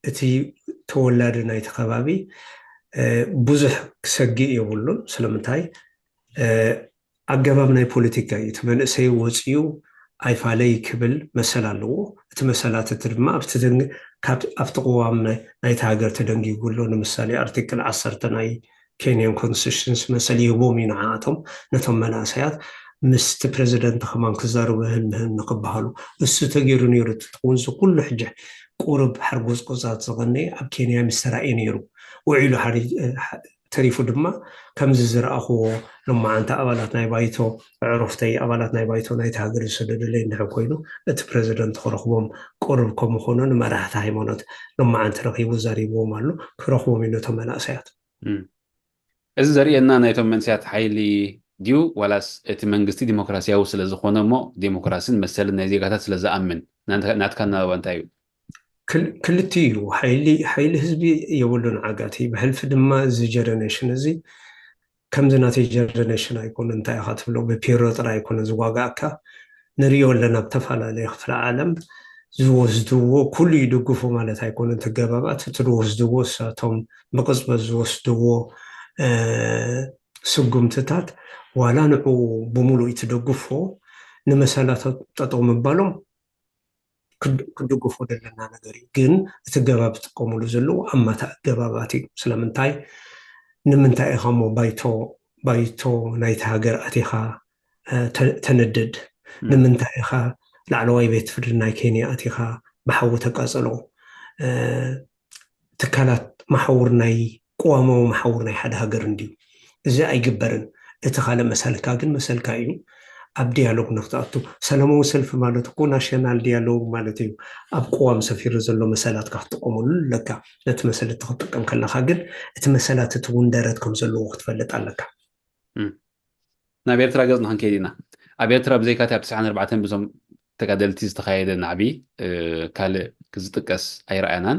እቲ ተወላዲ ናይቲ ከባቢ ብዙሕ ክሰግእ የብሉን። ስለምንታይ ኣገባብ ናይ ፖለቲካ እዩ። እቲ መንእሰይ ወፂኡ ኣይፋለይ ክብል መሰል ኣለዎ። እቲ መሰላት እቲ ድማ ኣብቲ ቅዋም ናይቲ ሃገር ተደንጊጉ ኣሎ። ንምሳሌ ኣርቲክል ዓሰርተ ናይ ኬንያን ኮንስቲቱሽንስ መሰል ይህቦም እዩ ንዓኣቶም ነቶም መናእሰያት ምስቲ ፕረዚደንት ከማን ክዛረቡ ህንህን ንክበሃሉ እሱ ተገይሩ ነይሩ ትትኸውን እዚ ኩሉ ሕጂ ቁርብ ሓርጎፅቆፃት ዝቐነየ ኣብ ኬንያ ምስ ተራእየ ነይሩ። ውዒሉ ተሪፉ ድማ ከምዚ ዝረኣኽዎ ሎማዓንቲ ኣባላት ናይ ባይቶ ኣዕሩኽተይ ኣባላት ናይ ባይቶ ናይቲ ሃገር ዝሰደዱለይ እንድሕር ኮይኑ እቲ ፕረዚደንት ክረኽቦም ቁርብ ከምኾኖ ንመራሕቲ ሃይማኖት ሎማዓንቲ ረኺቡ ዘሪብዎም ኣሎ። ክረኽቦም እዩ ነቶም መናእሰያት። እዚ ዘርእየና ናይቶም መንእሰያት ሓይሊ ድዩ ዋላስ እቲ መንግስቲ ዲሞክራሲያዊ ስለዝኾነ እሞ ዲሞክራሲን መሰልን ናይ ዜጋታት ስለዝኣምን? ናትካ ኣነባባ እንታይ እዩ? ክልቲኡ እዩ። ሓይሊ ህዝቢ የብሉን ዓጋቲ ብሕልፊ ድማ እዚ ጀነሬሽን እዚ ከምዚ ናተይ ጀነሬሽን ኣይኮነ እንታይ ኢኻ ትብሎ ብፒሮ ጥራይ ኣይኮነ ዝዋጋእካ ንሪኦ ኣለና ብተፈላለየ ክፍለ ዓለም ዝወስድዎ ኩሉ ይድግፉ ማለት ኣይኮነ እቲ ገባባት እቲ ዝወስድዎ እሳቶም ብቅፅበት ዝወስድዎ ስጉምትታት ዋላ ንዑ ብምሉእ ትደግፎ ንመሰላታት ጠጠው ምባሎም ክድግፎ ዘለና ነገር እዩ። ግን እቲ ገባብ ዝጥቀምሉ ዘለዉ ኣማታ ኣገባባት እዩ። ስለምንታይ ንምንታይ ኢኻ ሞ ባይቶ ባይቶ ናይቲ ሃገር ኣቲኻ ተንድድ? ንምንታይ ኢኻ ላዕለዋይ ቤት ፍርዲ ናይ ኬንያ ኣቲኻ ብሓዊ ተቃፀሎ? ትካላት መሓውር ናይ ቅዋማዊ መሓውር ናይ ሓደ ሃገር እንድዩ። እዚ ኣይግበርን። እቲ ካልእ መሰልካ ግን መሰልካ እዩ። ኣብ ዲያሎግ ንክትኣቱ ሰላማዊ ሰልፊ ማለት እኮ ናሽናል ዲያሎግ ማለት እዩ። ኣብ ቅዋም ሰፊሩ ዘሎ መሰላትካ ክትጥቀመሉ ኣለካ። ነቲ መሰል እቲ ክትጥቀም ከለካ ግን እቲ መሰላት እቲ እውን ደረት ከም ዘለዎ ክትፈልጥ ኣለካ። ናብ ኤርትራ ገጽ ንክንከይድ ኢና። ኣብ ኤርትራ ብዘይካቲ ኣብ ትስዓን ኣርባዕተን ብዞም ተጋደልቲ ዝተኻየደ ናዕቢ ካልእ ዝጥቀስ ኣይረኣናን።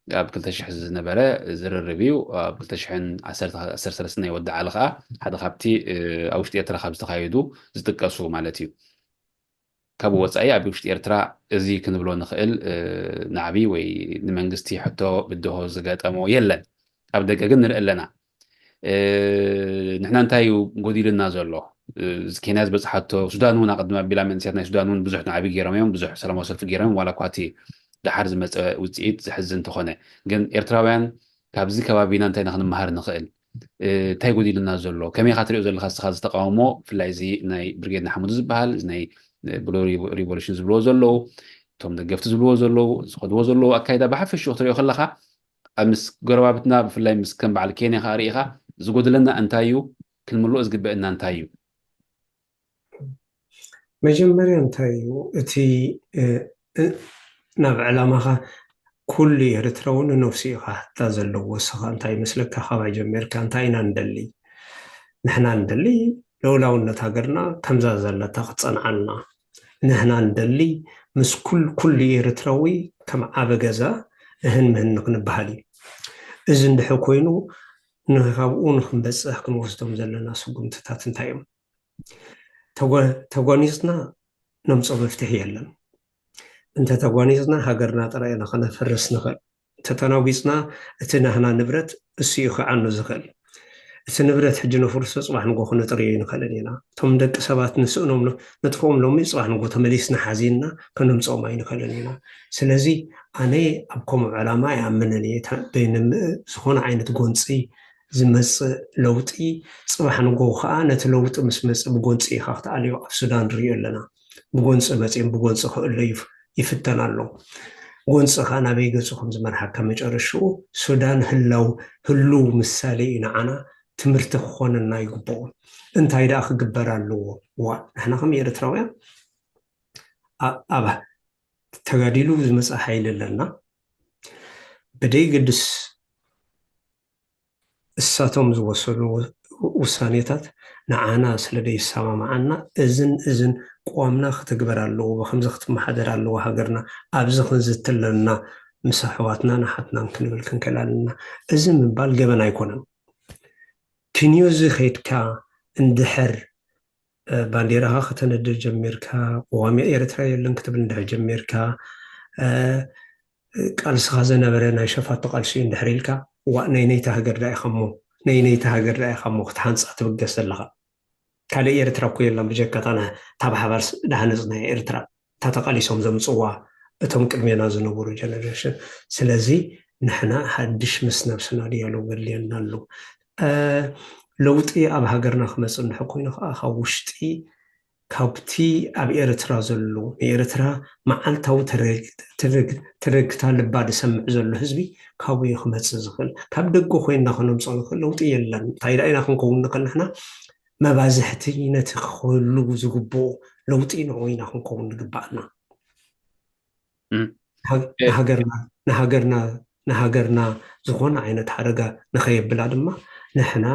ኣብ ክልተ ሽሕ ዝነበረ ዝርርብ እዩ። ኣብ ክልተ ሽሕን ዓሰርተ ሰለስተን ናይ ወዲ ዓሊ ከዓ ሓደ ካብቲ ኣብ ውሽጢ ኤርትራ ካብ ዝተኻየዱ ዝጥቀሱ ማለት እዩ። ካብ ወፃኢ ኣብ ውሽጢ ኤርትራ እዚ ክንብሎ ንኽእል ናዕቢ ወይ ንመንግስቲ ሕቶ ብድሆ ዝገጠሞ የለን። ኣብ ደገ ግን ንርኢ ኣለና። ንሕና እንታይ እዩ ጎዲሉና ዘሎ? ኬንያ ዝበፅሓቶ ሱዳን እውን ኣቀድም ኣቢላ መንእሰያት ናይ ሱዳን እውን ብዙሕ ናዕቢ ገይሮም እዮም፣ ብዙሕ ሰላማዊ ሰልፊ ገይሮም እዮም። ዋላ እኳ እቲ ደሓር ዝመፀ ውፅኢት ዘሕዝን እንተኾነ ግን ኤርትራውያን ካብዚ ከባቢና እንታይ ኢና ክንመሃር ንኽእል? እንታይ ጎዲሉና ዘሎ? ከመይ ኢኻ ትሪኦ ዘለኻ እስኻ ዝተቃውሞ ብፍላይ እዚ ናይ ብርጌድ ንሓመዱ ዝበሃል እዚ ናይ ብሉ ሪቮሉሽን ዝብልዎ ዘለዉ እቶም ደገፍቲ ዝብልዎ ዘለዉ ዝኸድዎ ዘለዉ ኣካይዳ ብሓፈሽኡ ክትሪኦ ከለኻ ኣብ ምስ ጎረባብትና ብፍላይ ምስ ከም በዓል ኬንያ ከዓ ርኢኻ ዝጎድለና እንታይ እዩ? ክንምልኦ ዝግበአና እንታይ እዩ? መጀመርያ እንታይ እዩ እቲ ናብ ዕላማኻ ኩሉ ኤርትራዊ ንነፍሱ ኢኻ ሕታ ዘለዎ እስኻ እንታይ ይመስለካ ካባይ ጀሚርካ እንታይ ኢና ንደሊ ንሕና ንደሊ ልኡላውነት ሃገርና ከምዛ ዘለታ ክትፀንዓልና ንሕና ንደሊ ምስ ኩሉ ኤርትራዊ ከም ዓበ ገዛ እህን ምህን ንክንበሃል እዩ። እዚ እንድሕር ኮይኑ ንካብኡ ንክንበፅሕ ክንወስዶም ዘለና ስጉምትታት እንታይ እዮም? ተጓኒፅና ነምፆ መፍትሒ የለን። እንተተጓኒፅና ሃገርና ጥራይ ኢና ከነፍርስ ንኽእል። ተተናጒፅና እቲ ናህና ንብረት እሱ እዩ ክዓኑ ዝኽእል። እቲ ንብረት ሕጂ ነፍርሶ ፅባሕ ንጎ ክነጥርዮ ኣይንኽእልን ኢና። እቶም ደቂ ሰባት ንስእኖም ነጥፍኦም ሎሚ ፅባሕ ንጎ ተመሊስና ሓዚንና ከነምፅኦም ኣይንኽእልን ኢና። ስለዚ ኣነ ኣብ ከምኡ ዕላማ ኣይኣምንን እየ። በይንምእ ዝኾነ ዓይነት ጎንፂ ዝመፅእ ለውጢ ፅባሕ ንጎ ከዓ ነቲ ለውጢ ምስ መፅእ ብጎንፂ ኢኻ ክትኣልዮ ኣብ ሱዳን ንሪኦ ኣለና። ብጎንፂ መፅኦም ብጎንፂ ክእለዩ ይፍተን ኣሎ። ጎንፂ ከዓ ናበይ ገፁ ከም ዝመርሓካ መጨረሽኡ ሱዳን ህላው ህሉው ምሳሌ እዩ ንዓና። ትምህርቲ ክኾነና ይግብኦ። እንታይ ደኣ ክግበር ኣለዎ? ዋ ንሕና ከም ኤርትራውያን ኣብ ተጋዲሉ ዝመፀ ሓይሊ ኣለና። ብደይ ግድስ እሳቶም ዝወሰዱ ውሳኔታት ንዓና ስለ ደይሰማምዓና እዝን እዝን ቅዋምና ክትግበር ኣለዎ፣ ብከምዚ ክትመሓደር ኣለዎ ሃገርና፣ ኣብዚ ክንዝቲ ኣለና፣ ምስ ኣሕዋትናን ኣሓትናን ክንብል ክንክእል ኣለና። እዚ ምባል ገበን ኣይኮነን። ክንዩ እዚ ከይድካ እንድሕር ባንዴራኻ ከተነድር ጀሚርካ፣ ቅዋም ኤርትራ የለን ክትብል እንድሕር ጀሚርካ፣ ቃልስኻ ዝነበረ ናይ ሸፋቱ ቃልሲ እዩ እንድሕር ኢልካ፣ ዋእ ናይ ነይቲ ሃገር ዳኣ ኢኻ እሞ፣ ናይ ነይቲ ሃገር ዳኣ ኢኻ እሞ ክትሃንፃ ትብገስ ዘለኻ። ካልእ ኤርትራ እኮ የላን ብጀካታ እታ ብሓባር ዝሃነፅናያ ኤርትራ፣ እታ ተቃሊሶም ዘምፅዋ እቶም ቅድሜና ዝነበሩ ጀነሬሽን። ስለዚ ንሕና ሓድሽ ምስ ነብስና ዲያሎግ ገድልየና ኣሎ። ለውጢ ኣብ ሃገርና ክመፅእ እንድሕር ኮይኑ ከዓ ካብ ውሽጢ ካብቲ ኣብ ኤርትራ ዘሎ ንኤርትራ መዓልታዊ ተረግታ ልባ ዝሰምዕ ዘሎ ህዝቢ ካብኡ እዩ ክመፅእ ዝኽእል። ካብ ደገ ኮይንና ከነምፅኦ ንኽእል ለውጢ የለን። እንታይ ደኣ ኢና ክንከውን ንኽእል ንሕና? መባዝሕቲ ነቲ ክህሉ ዝግብኦ ለውጢ ንዑ ኢና ክንከውን ዝግባኣና። ንሃገርና ንሃገርና ዝኾነ ዓይነት ሓደጋ ንኸየብላ ድማ ንሕና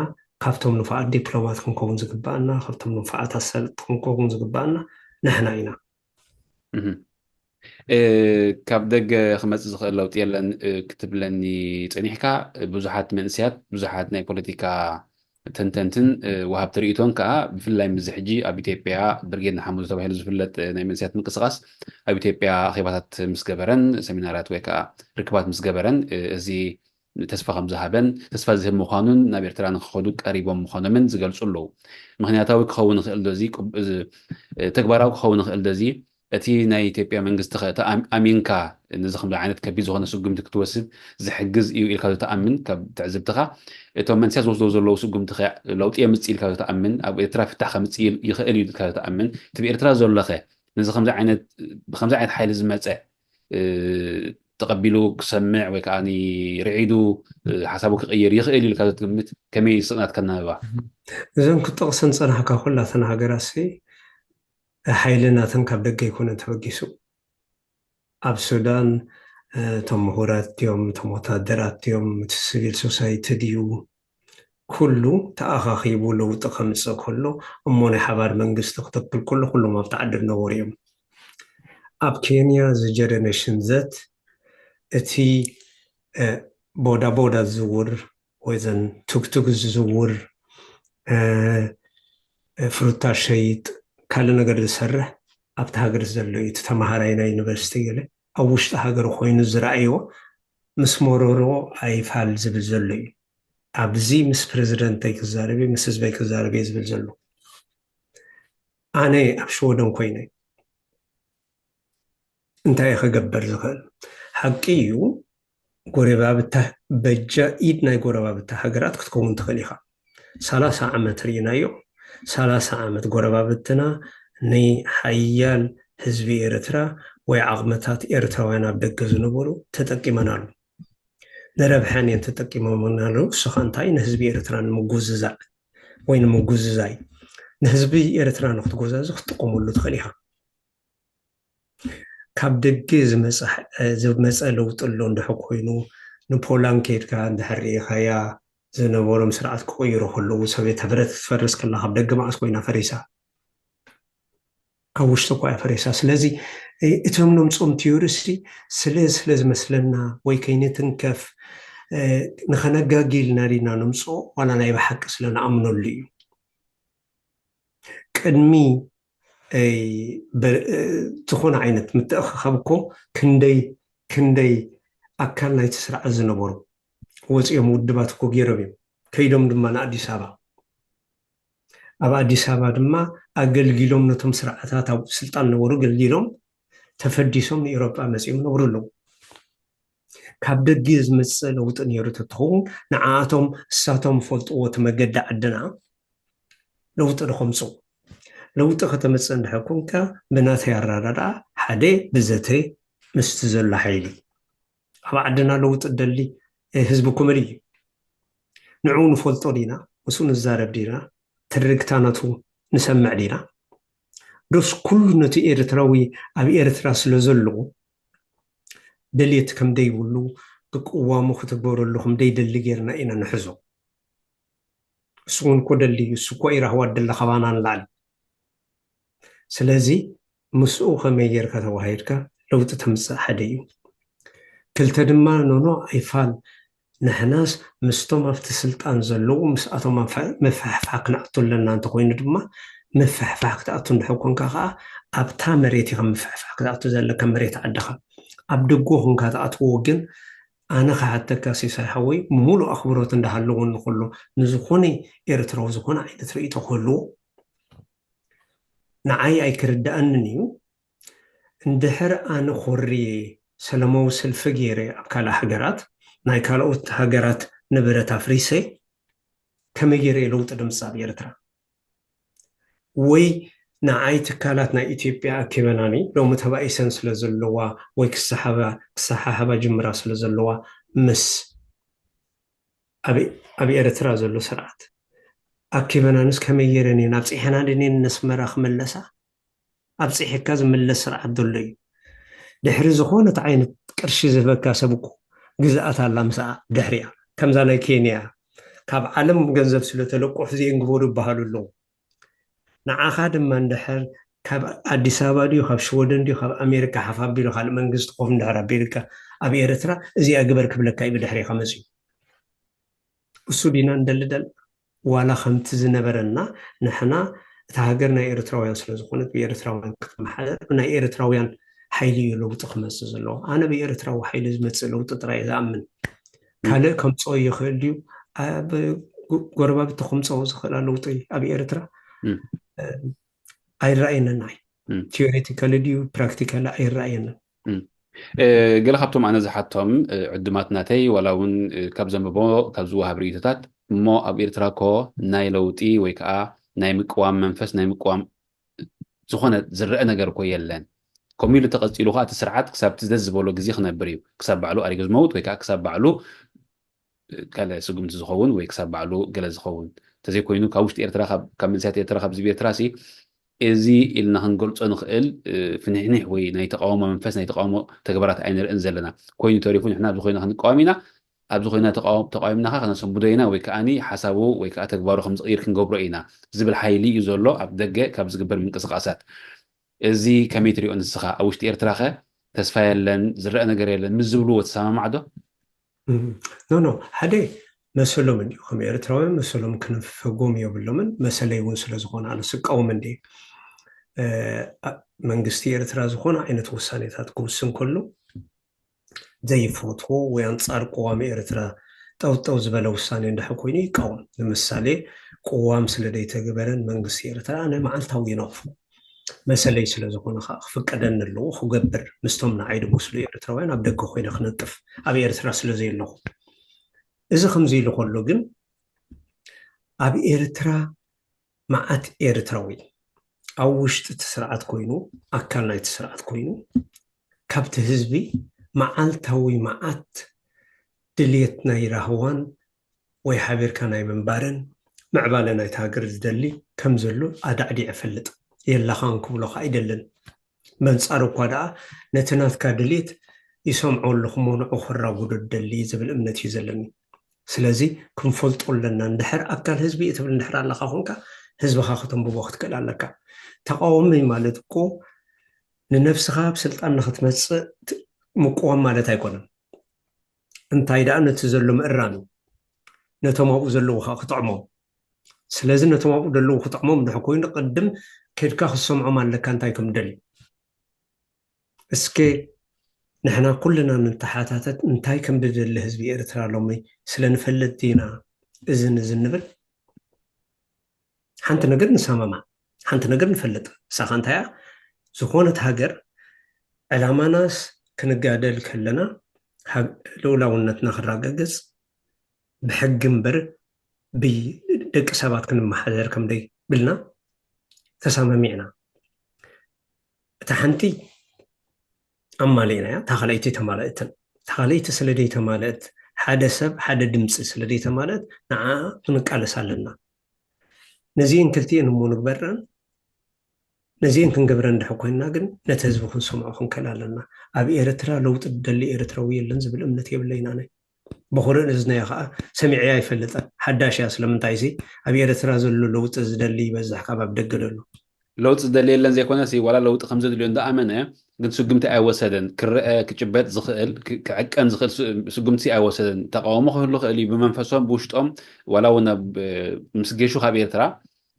ካብቶም ንፉዓት ዲፕሎማት ክንከውን ዝግባኣና፣ ካብቶም ንፉዓት ኣሳለጥቲ ክንከውን ዝግባኣና ንሕና ኢና። ካብ ደገ ክመፅእ ዝኽእል ለውጢ የለን ክትብለኒ ፀኒሕካ፣ ብዙሓት መንእሰያት፣ ብዙሓት ናይ ፖለቲካ ተንተንትን ወሃብቲ ርእይቶን ከዓ ብፍላይ ምስዚ ሕጂ ኣብ ኢትዮጵያ ብርጌድ ንሓመዱ ተባሂሉ ዝፍለጥ ናይ መንእሰያት ምንቅስቃስ ኣብ ኢትዮጵያ ኣኼባታት ምስ ገበረን ሰሚናራት ወይ ከዓ ርክባት ምስ ገበረን እዚ ተስፋ ከም ዝሃበን ተስፋ ዝህብ ምዃኑን ናብ ኤርትራ ንክኸዱ ቀሪቦም ምዃኖምን ዝገልፁ ኣለዉ። ምክንያታዊ ክኸውን ይኽእል ዶ እዚ ተግባራዊ ክኸውን ይኽእል ዶ እዚ እቲ ናይ ኢትዮጵያ መንግስቲ ከ ኣሚንካ ነዚ ከምዚ ዓይነት ከቢድ ዝኾነ ስጉምቲ ክትወስድ ዝሕግዝ እዩ ኢልካ ዶ ትኣምን? ካብ ትዕዝብትኻ እቶም መንስያት ዝወስዶ ዘለዉ ስጉምቲ ከ ለውጢ የምፅእ ኢልካ ዶ ትኣምን? ኣብ ኤርትራ ፍታሕ ከምፅእ ይኽእል እዩ ኢልካ ዶ ትኣምን? እቲ ብኤርትራ ዘሎ ከ ነዚ ከምዚ ዓይነት ብከምዚ ዓይነት ሓይሊ ዝመፀ ተቐቢሉ ክሰምዕ ወይ ከዓ ርዒዱ ሓሳቡ ክቕይር ይኽእል እዩ ኢልካ ዶ ትግምት? ከመይ ስእናትካ ኣናብባ? እዘን ክጠቕሰን ዝፀናሕካ ኩላተን ሃገራት ሲ ሓይሊ ናተን ካብ ደገ ኣይኮነን ተበጊሱ። ኣብ ሱዳን እቶም ምሁራት ድዮም፣ እቶም ወታደራት ድዮም፣ እቲ ሲቪል ሶሳይቲ ድዩ፣ ኩሉ ተኣኻኺቡ ለውጢ ከምፅእ ከሎ እሞ ናይ ሓባር መንግስቲ ክትክል ከሎ ኩሎም ኣብቲ ዓዲ ዝነበሩ እዮም። ኣብ ኬንያ እዚ ጀነሬሽን ዘት እቲ ቦዳ ቦዳ ዝዝውር ወይ ዘን ቱክቱክ ዝዝውር ፍሩታ ሸይጥ ካልእ ነገር ዝሰርሕ ኣብቲ ሃገር ዘሎ እዩ። እቲ ተምሃራይ ናይ ዩኒቨርሲቲ ገለ ኣብ ውሽጢ ሃገር ኮይኑ ዝረኣይዎ ምስ መረሮ ኣይፋል ዝብል ዘሎ እዩ። ኣብዚ ምስ ፕረዚደንተይ ክዛረብ ምስ ህዝበይ ክዛረብ ዝብል ዘሎ ኣነ ኣብ ሽወደን ኮይነ እንታይ ክገብር ዝኽእል ሓቂ እዩ። ጎረባብታ በጃ ኢድ ናይ ጎረባብታ ሃገራት ክትከውን ትኽእል ኢኻ። ሰላሳ ዓመት ርኢናዮ። ሰላሳ ዓመት ጎረባብትና ናይ ሓያል ህዝቢ ኤርትራ ወይ ዓቕምታት ኤርትራውያን ኣብ ደገ ዝነበሩ ተጠቂመናሉ። ንረብሐን እየን ተጠቂመናሉ። እሱ ኸ እንታይ ንህዝቢ ኤርትራ ንምጉዝዛእ ወይ ንምጉዝዛይ ንህዝቢ ኤርትራ ንክትጎዛዝ ክትጥቀመሉ ትኽእል ኢኻ። ካብ ደገ ዝመፀ ለውጢ ኣሎ እንድሕር ኮይኑ ንፖላንድ ከይድካ እንድሕር ርኢኻያ ዝነበሮም ስርዓት ክቕይሩ ከለዉ ሶቬት ሕብረት ክትፈርስ ከላ ካብ ደገ መዓስ ኮይና ፈሪሳ? ካብ ውሽጢ እኳ እያ ፈሪሳ። ስለዚ እቶም ነምፅኦም ቲዮሪሲ ስለ ስለ ዝመስለና ወይ ከይንትንከፍ ንኸነጋጊ ኢልና ዲና ነምፅኦ፣ ዋላ ናይ ብሓቂ ስለ ንኣምነሉ እዩ። ቅድሚ ዝኾነ ዓይነት ምትእኽኻብ እኮ ክንደይ ክንደይ ኣካል ናይቲ ስርዓት ዝነበሩ ወፂኦም ውድባት እኮ ገይሮም እዮም። ከይዶም ድማ ንኣዲስ ኣበባ፣ ኣብ ኣዲስ ኣበባ ድማ ኣገልጊሎም፣ ነቶም ስርዓታት ኣብ ስልጣን ነበሩ ኣገልጊሎም ተፈዲሶም ንኤውሮጳ መፂኦም ነብሩ ኣለዉ። ካብ ደገ ዝመፅእ ለውጢ ነይሩ ተትኸውን ንዓኣቶም እሳቶም ፈልጥዎ እቲ መገዲ ዓድና ለውጢ ዶ ከምፅኡ? ለውጢ ከተመፅእ እንድሕር ኮንካ ብናተይ ኣረዳድኣ ሓደ ብዘተ ምስቲ ዘሎ ሓይሊ ኣብ ዓድና ለውጢ ደሊ ህዝቢ ኮመዲ እዩ። ንዕኡ ንፈልጦ ዲና? ምስኡ ንዛረብ ዲና? ትርግታ ናቱ ንሰምዕ ዲና? ዶስ ኩሉ ነቲ ኤርትራዊ ኣብ ኤርትራ ስለ ዘሎ ደልየት ከም ደይብሉ ብቅዋሙ ክትግበረሉ ከም ደይደሊ ጌርና ኢና ንሕዞ? እሱ እውን እኮ ደሊ እዩ። እሱ እኮ ይራህዋ ደለ ካባና ንላዕሊ። ስለዚ ምስኡ ከመይ ጌርካ ተዋሂድካ ለውጢ ተምፅእ ሓደ እዩ። ክልተ ድማ ኖኖ ኣይፋል ንሕናስ ምስቶም ኣብቲ ስልጣን ዘለዉ ምስኣቶም ምፍሕፋሕ ክንኣቱ ኣለና እንተኮይኑ ድማ ምፍሕፋሕ ክትኣቱ እንድሕር ኮንካ ከዓ ኣብታ መሬት ኢኻ ምፍሕፋሕ ክትኣቱ ዘለካ መሬት ዓድኻ። ኣብ ደጎ ኮንካ ትኣትዎ ግን ኣነ ክሓተካ ሲሳይ ሓወይ ብሙሉእ ኣኽብሮት እንዳሃለዎ እንከሎ ንዝኾነ ኤርትራዊ ዝኾነ ዓይነት ርእይቶ ክህልዎ ንዓይ ኣይክርድኣንን እዩ። እንድሕር ኣነ ኮርየ ሰላማዊ ሰልፊ ገይረ ኣብ ካልእ ሃገራት ናይ ካልኦት ሃገራት ንብረት ኣፍሪሰ ከመይ ገይረ እየ ለውጢ ድምፃ ኣብ ኤርትራ? ወይ ንዓይ ትካላት ናይ ኢትዮጵያ ኣኪበናኒ ሎሚ ተባኢሰን ስለ ዘለዋ ወይ ክሰሓባ ክሰሓሓባ ጅምራ ስለ ዘለዋ ምስ ኣብ ኣብ ኤርትራ ዘሎ ስርዓት ኣኪበናንስ ከመይ ገይረን እየን ኣብፂሐና ድኔን ነስመራ ክመለሳ? ኣብፂሕካ ዝምለስ ስርዓት ዘሎ እዩ። ድሕሪ ዝኾነት ዓይነት ቅርሺ ዝህበካ ሰብ እኮ ግዝኣት ኣላ ምስኣ ድሕሪያ ከምዛ ናይ ኬንያ ካብ ዓለም ገንዘብ ስለተለቁ ሕዚኤን ግበሩ ይበሃሉ ኣለዉ። ንዓኻ ድማ እንድሕር ካብ ኣዲስ ኣበባ ድዩ ካብ ሽወደን ድዩ ካብ ኣሜሪካ ሓፋ ኣቢሉ ካልእ መንግስቲ ኮፍ እንድሕር ኣቢልካ ኣብ ኤርትራ እዚኣ ግበር ክብለካ እዩ ብድሕሪኻ መፅዩ። እሱ ዲና እንደልደል ዋላ ከምቲ ዝነበረና ንሕና እታ ሃገር ናይ ኤርትራውያን ስለ ዝኾነት ብኤርትራውያን ክትመሓደር ብናይ ኤርትራውያን ሓይሊ እዩ ለውጢ ክመፅእ ዘለዎ። ኣነ ብኤርትራዊ ሓይሊ ዝመፅእ ለውጢ ጥራይ እየ ዝኣምን። ካልእ ከምፅኦ ይኽእል ድዩ? ኣብ ጎረባብቲ ከምፅኦ ዝኽእላ ለውጢ ኣብ ኤርትራ ኣይረኣየንን። ኣይ ቲዮሬቲካሊ ድዩ ፕራክቲካሊ ኣይረኣየንን። ገለ ካብቶም ኣነ ዝሓቶም ዕድማት ናተይ ዋላ እውን ካብ ዘንብቦ ካብ ዝወሃብ ርእይቶታት እሞ ኣብ ኤርትራ ኮ ናይ ለውጢ ወይ ከዓ ናይ ምቅዋም መንፈስ ናይ ምቅዋም ዝኾነ ዝረአ ነገር እኮ የለን። ከምኡ ኢሉ ተቐፂሉ ከዓ እቲ ስርዓት ክሳብ እቲ ደስ ዝበሎ ግዜ ክነብር እዩ። ክሳብ ባዕሉ ኣሪጉ ዝመውት ወይ ከዓ ክሳብ ባዕሉ ገለ ስጉምቲ ዝኸውን ወይ ክሳብ ባዕሉ ገለ ዝኸውን እንተዘይኮይኑ ካብ ውሽጢ ኤርትራ ካብ መንስያት ኤርትራ ካብ ዝብ ኤርትራ ሲ እዚ ኢልና ክንገልፆ ንኽእል ፍንሕንሕ ወይ ናይ ተቃውሞ መንፈስ ናይ ተቃውሞ ተግባራት ኣይንርእን ዘለና። ኮይኑ ተሪፉ ንሕና ኣብዚ ኮይና ክንቃወም ኢና፣ ኣብዚ ኮይና ተቃወምና ከዓ ከነሰንብዶ ኢና ወይ ከዓኒ ሓሳቡ ወይ ከዓ ተግባሩ ከም ዝቕይር ክንገብሮ ኢና ዝብል ሓይሊ እዩ ዘሎ ኣብ ደገ ካብ ዝግበር ምንቅስቃሳት። እዚ ከመይ ትሪኦ ንስኻ? ኣብ ውሽጢ ኤርትራ ኸ ተስፋ የለን ዝረአ ነገር የለን ምስ ዝብልዎ ትሰማማዕ ዶ? ኖ ኖ ሓደ መሰሎም እንዲዩ ከም ኤርትራውያን መሰሎም ክንፈጎም የብሎምን። መሰለይ እውን ስለዝኾነ ኣነ ስቃወም እንዲ መንግስቲ ኤርትራ ዝኾነ ዓይነት ውሳኔታት ክውስን ከሎ ዘይፈትዎ ወይ ኣንጻር ቅዋም ኤርትራ ጠውጠው ዝበለ ውሳኔ እንድሕር ኮይኑ ይቃወም። ንምሳሌ ቅዋም ስለ ዘይተግበረን መንግስቲ ኤርትራ ኣነ መዓልታዊ ይነቕፎ። መሰለይ ስለ ዝኾነ ከዓ ክፍቀደኒ ኣለዎ ክገብር ምስቶም ንዓይ ድመስሉ ኤርትራውያን ኣብ ደገ ኮይነ ክነጥፍ ኣብ ኤርትራ ስለ ዘየለኹ። እዚ ከምዚ ኢሉ ከሎ ግን ኣብ ኤርትራ መዓት ኤርትራዊ ኣብ ውሽጢ እቲ ስርዓት ኮይኑ ኣካል ናይቲ ስርዓት ኮይኑ ካብቲ ህዝቢ መዓልታዊ መዓት ድልየት ናይ ራህዋን ወይ ሓቢርካ ናይ ምንባርን ምዕባለ ናይቲ ሃገር ዝደሊ ከም ዘሎ ኣዳዕዲዐ እፈልጥ። የላኻን ክብሎ ከዓ ኣይደልን። በንጻሩ እኳ ደኣ ነቲ ናትካ ድልየት ይሰምዖ ኣለኹ እሞ ንዑ ከራጉዶ ደሊ ዝብል እምነት እዩ ዘለኒ። ስለዚ ክንፈልጦ ኣለና። እንድሕር ኣካል ህዝቢ እትብል እንድሕር ኣለኻ ኮንካ ህዝብኻ ከተንብቦ ክትክእል ኣለካ። ተቃዋሚ ማለት እኮ ንነብስኻ ኣብ ስልጣን ንክትመፅእ ት- ምቅዋም ማለት ኣይኮነን። እንታይ ደኣ ነቲ ዘሎ ምእራም እዩ። ነቶም ኣብኡ ዘለዉ ከዓ ክጥዕሞም። ስለዚ ነቶም ኣብኡ ዘለዉ ክጥዕሞም ድሕ ኮይኑ ቅድም ከድካ ክትሰምዖም ኣለካ እንታይ ከም ደልዩ። እስከ ንሕና ኩልና ንተሓታተት እንታይ ከም ዝደሊ ህዝቢ ኤርትራ ሎሚ ስለ ንፈልጥ ዲና እዝን እዝን ንብል? ሓንቲ ነገር ንሰማማዕ፣ ሓንቲ ነገር ንፈልጥ። እሳኻ እንታይ እያ? ዝኾነት ሃገር ዕላማናስ ክንጋደል ከለና ሃግ- ልኡላውነትና ክረጋገጽ ብሕጊ እምበር ብደቂ ሰባት ክንመሓደር ከም ደይብልና ተሰማሚዕና። እታ ሓንቲ ኣማሊእናያ፣ እታ ካልኣይቲ ተማልእትን። እታ ካልኣይቲ ስለ ደይተማልእት፣ ሓደ ሰብ ሓደ ድምፂ ስለ ደይተማልእት ንዓ ክንቃለስ ኣለና። ነዚአን ክልቲኤን እሞ ንግበረን። ነዚአን ክንገብረን ድሕ ኮይንና ግን ነቲ ህዝቢ ክንሰምዖ ክንክእል ኣለና። ኣብ ኤርትራ ለውጢ ዝደሊ ኤርትራዊ የለን ዝብል እምነት የብለይን ኣነ። ብኩርእ እዝነያ ከዓ ሰሚዐያ ኣይፈልጥን። ሓዳሽ እያ። ስለምንታይ ሲ ኣብ ኤርትራ ዘሎ ለውጢ ዝደሊ ይበዝሕ ካብ ኣብ ደገ ዘሎ። ለውጢ ዝደሊ የለን ዘይኮነ ሲ ዋላ ለውጢ ከም ዘድልዮ እንዳኣመነ ግን ስጉምቲ ኣይወሰደን። ክረአ ክጭበጥ ዝኽእል ክ- ክዕቀን ዝኽእል ስ- ስጉምቲ ኣይወሰደን። ተቃውሞ ክህሉ ክእል እዩ ብመንፈሶም ብውሽጦም ዋላ እውን ኣብ ምስ ጌሹ ካብ ኤርትራ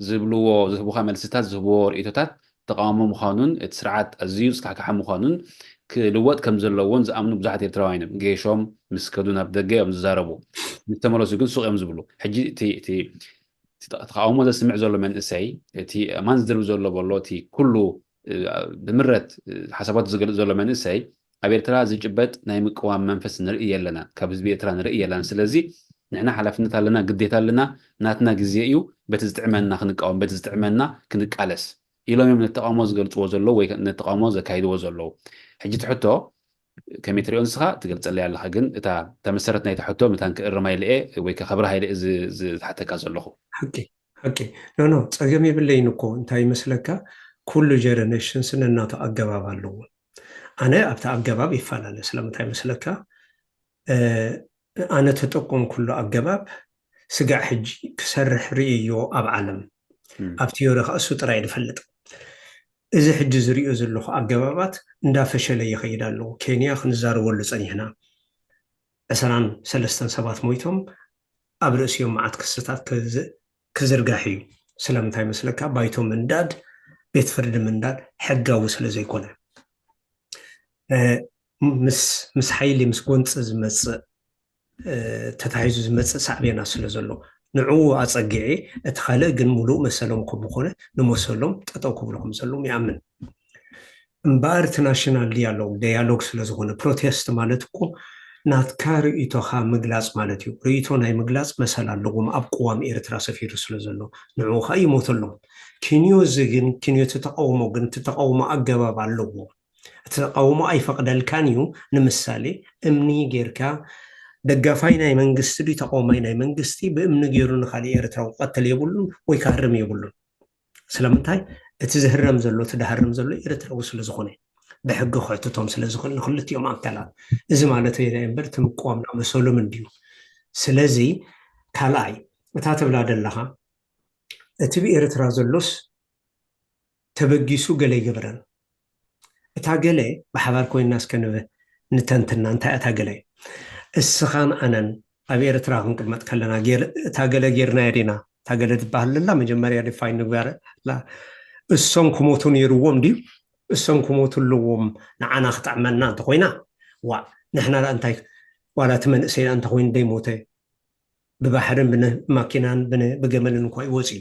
ዝብልዎ ዝህቡካ መልስታት ዝህብዎ ርእቶታት ተቃውሞ ምዃኑን እቲ ስርዓት ኣዝዩ ዝካሕካሐ ምዃኑን ክልወጥ ከም ዘለዎን ዝኣምኑ ብዙሓት ኤርትራውያን እዮም። ጌሾም ምስ ከዱ ናብ ደገ እዮም ዝዛረቡ፣ ምስ ተመለሱ ግን ሱቕ እዮም ዝብሉ። ሕጂ እቲ እቲ እቲ ተቃውሞ ዘስምዕ ዘሎ መንእሰይ እቲ ኣማን ዝድርብ ዘሎ በሎ እቲ ኩሉ ብምረት ሓሳባቱ ዝገልጽ ዘሎ መንእሰይ ኣብ ኤርትራ ዝጭበጥ ናይ ምቅዋም መንፈስ ንርኢ የለና፣ ካብ ህዝቢ ኤርትራ ንርኢ የለና። ስለዚ ንሕና ሓላፍነት ኣለና፣ ግዴታ ኣለና። ናትና ግዜ እዩ። በቲ ዝጥዕመና ክንቃወም፣ በቲ ዝጥዕመና ክንቃለስ ኢሎም እዮም ነቲ ተቃውሞ ዝገልጽዎ ዘለዉ ወይ ነቲ ተቃውሞ ዘካይድዎ ዘለዉ። ሕጂ እቲ ሕቶ ከመይ ትሪኦ ንስኻ ትገልጸለይ ኣለኻ፣ ግን እታ እታ መሰረት ናይታ ሕቶ መታን ክእርማ ኢለ እየ ወይ ከ ከብርሃ ኢለ እየ ዝ- ዝሓተካ ዘለኹ። ሓቂ ሓቂ ኖ ኖ ጸገም የብለይን እኮ። እንታይ ይመስለካ፣ ኩሉ ጀነሬሽንስ ነናቱ ኣገባብ ኣለዎ። ኣነ ኣብቲ ኣገባብ ይፈላለ። ስለምንታይ ይመስለካ፣ እ፣ ኣነ ተጠቆምኩሉ ኣገባብ ስጋዕ ሕጂ ክሰርሕ ርእዮ ኣብ ዓለም እም። ኣብ ቲዮሪ ከዓ እሱ ጥራይ ዝፈልጥ። እዚ ሕጂ ዝርእዮ ዘለኹ ኣገባባት እንዳፈሸለ ይኸይድ ኣለዎ። ኬንያ ክንዛረበሉ ጸኒሕና ዕስራን ሰለስተን ሰባት ሞይቶም ኣብ ርእሲኦም መዓት ክስታት ክዝ- ክዝርጋሕ እዩ። ስለምንታይ መስለካ? ባይቶ ምንዳድ፣ ቤት ፍርዲ ምንዳድ ሕጋዊ ስለ ዘይኮነ እ፣ ምስ ምስ ሓይሊ ምስ ጎንፂ ዝመፅእ እ፣ ተታሒዙ ዝመፅእ ሳዕቤና ስለ ዘሎ ንዕኡ ኣፀጊዒ እቲ ካልእ ግን ሙሉእ መሰሎም ከም ዝኾነ ንመሰሎም ጠጠው ክብሉ ከም ዘለዎም ይኣምን። እምበኣር እቲ ናሽናል ዲያሎግ ዲያሎግ ስለ ዝኾነ ፕሮቴስት ማለት እኮ ናትካ ርእይቶኻ ምግላፅ ማለት እዩ። ርእይቶ ናይ ምግላፅ መሰል ኣለዎም ኣብ ቅዋም ኤርትራ ሰፊሩ ስለ ዘሎ ንዕኡ ከዓ ይሞተሎም። ክንዮ እዚ ግን ክንዮ እቲ ተቃውሞ ግን እቲ ተቃውሞ ኣገባብ ኣለዎ። እቲ ተቃውሞ ኣይፈቅደልካን እዩ። ንምሳሌ እምኒ ጌርካ ደጋፋይ ናይ መንግስቲ ድዩ ተቃዋማይ ናይ መንግስቲ ብእምኒ ገይሩ ንካሊእ ኤርትራዊ ክቀትል የብሉን ወይ ክሃርም የብሉን። ስለምንታይ እቲ ዝህረም ዘሎ እቲ ድሃርም ዘሎ ኤርትራዊ ስለዝኮነ ብሕጊ ክሕትቶም ስለዝኽእል ንክልቲኦም ኣካላት። እዚ ማለት እምበር እቲ ምቅዋምና መሰሎም እንድዩ። ስለዚ ካልኣይ እታ ትብላ ዘለኻ እቲ ብኤርትራ ዘሎስ ተበጊሱ ገለ ይገብረን። እታ ገለ ብሓባር ኮይንና እስከ ንብ- ንተንትና እንታይ እታ ገለ እስኻን ኣነን ኣብ ኤርትራ ክንቅመጥ ከለና ጌር- እታ ገለ ጌርናዮ ዲና? እታ ገለ ትበሃል ለላ መጀመርያ ዲፋይን ንግበር ላ እሶም ክሞቱ ነይርዎም ድዩ? እሶም ክሞቱ ኣለዎም ንዓና ክጥዕመና እንተኮይና ዋ ንሕና ደኣ እንታይ ዋላ እቲ መንእሰይና እንተኮይኑ ደይሞተ ብባሕርን ብማኪናን ብገመልን እኳ ይወፅ እዩ።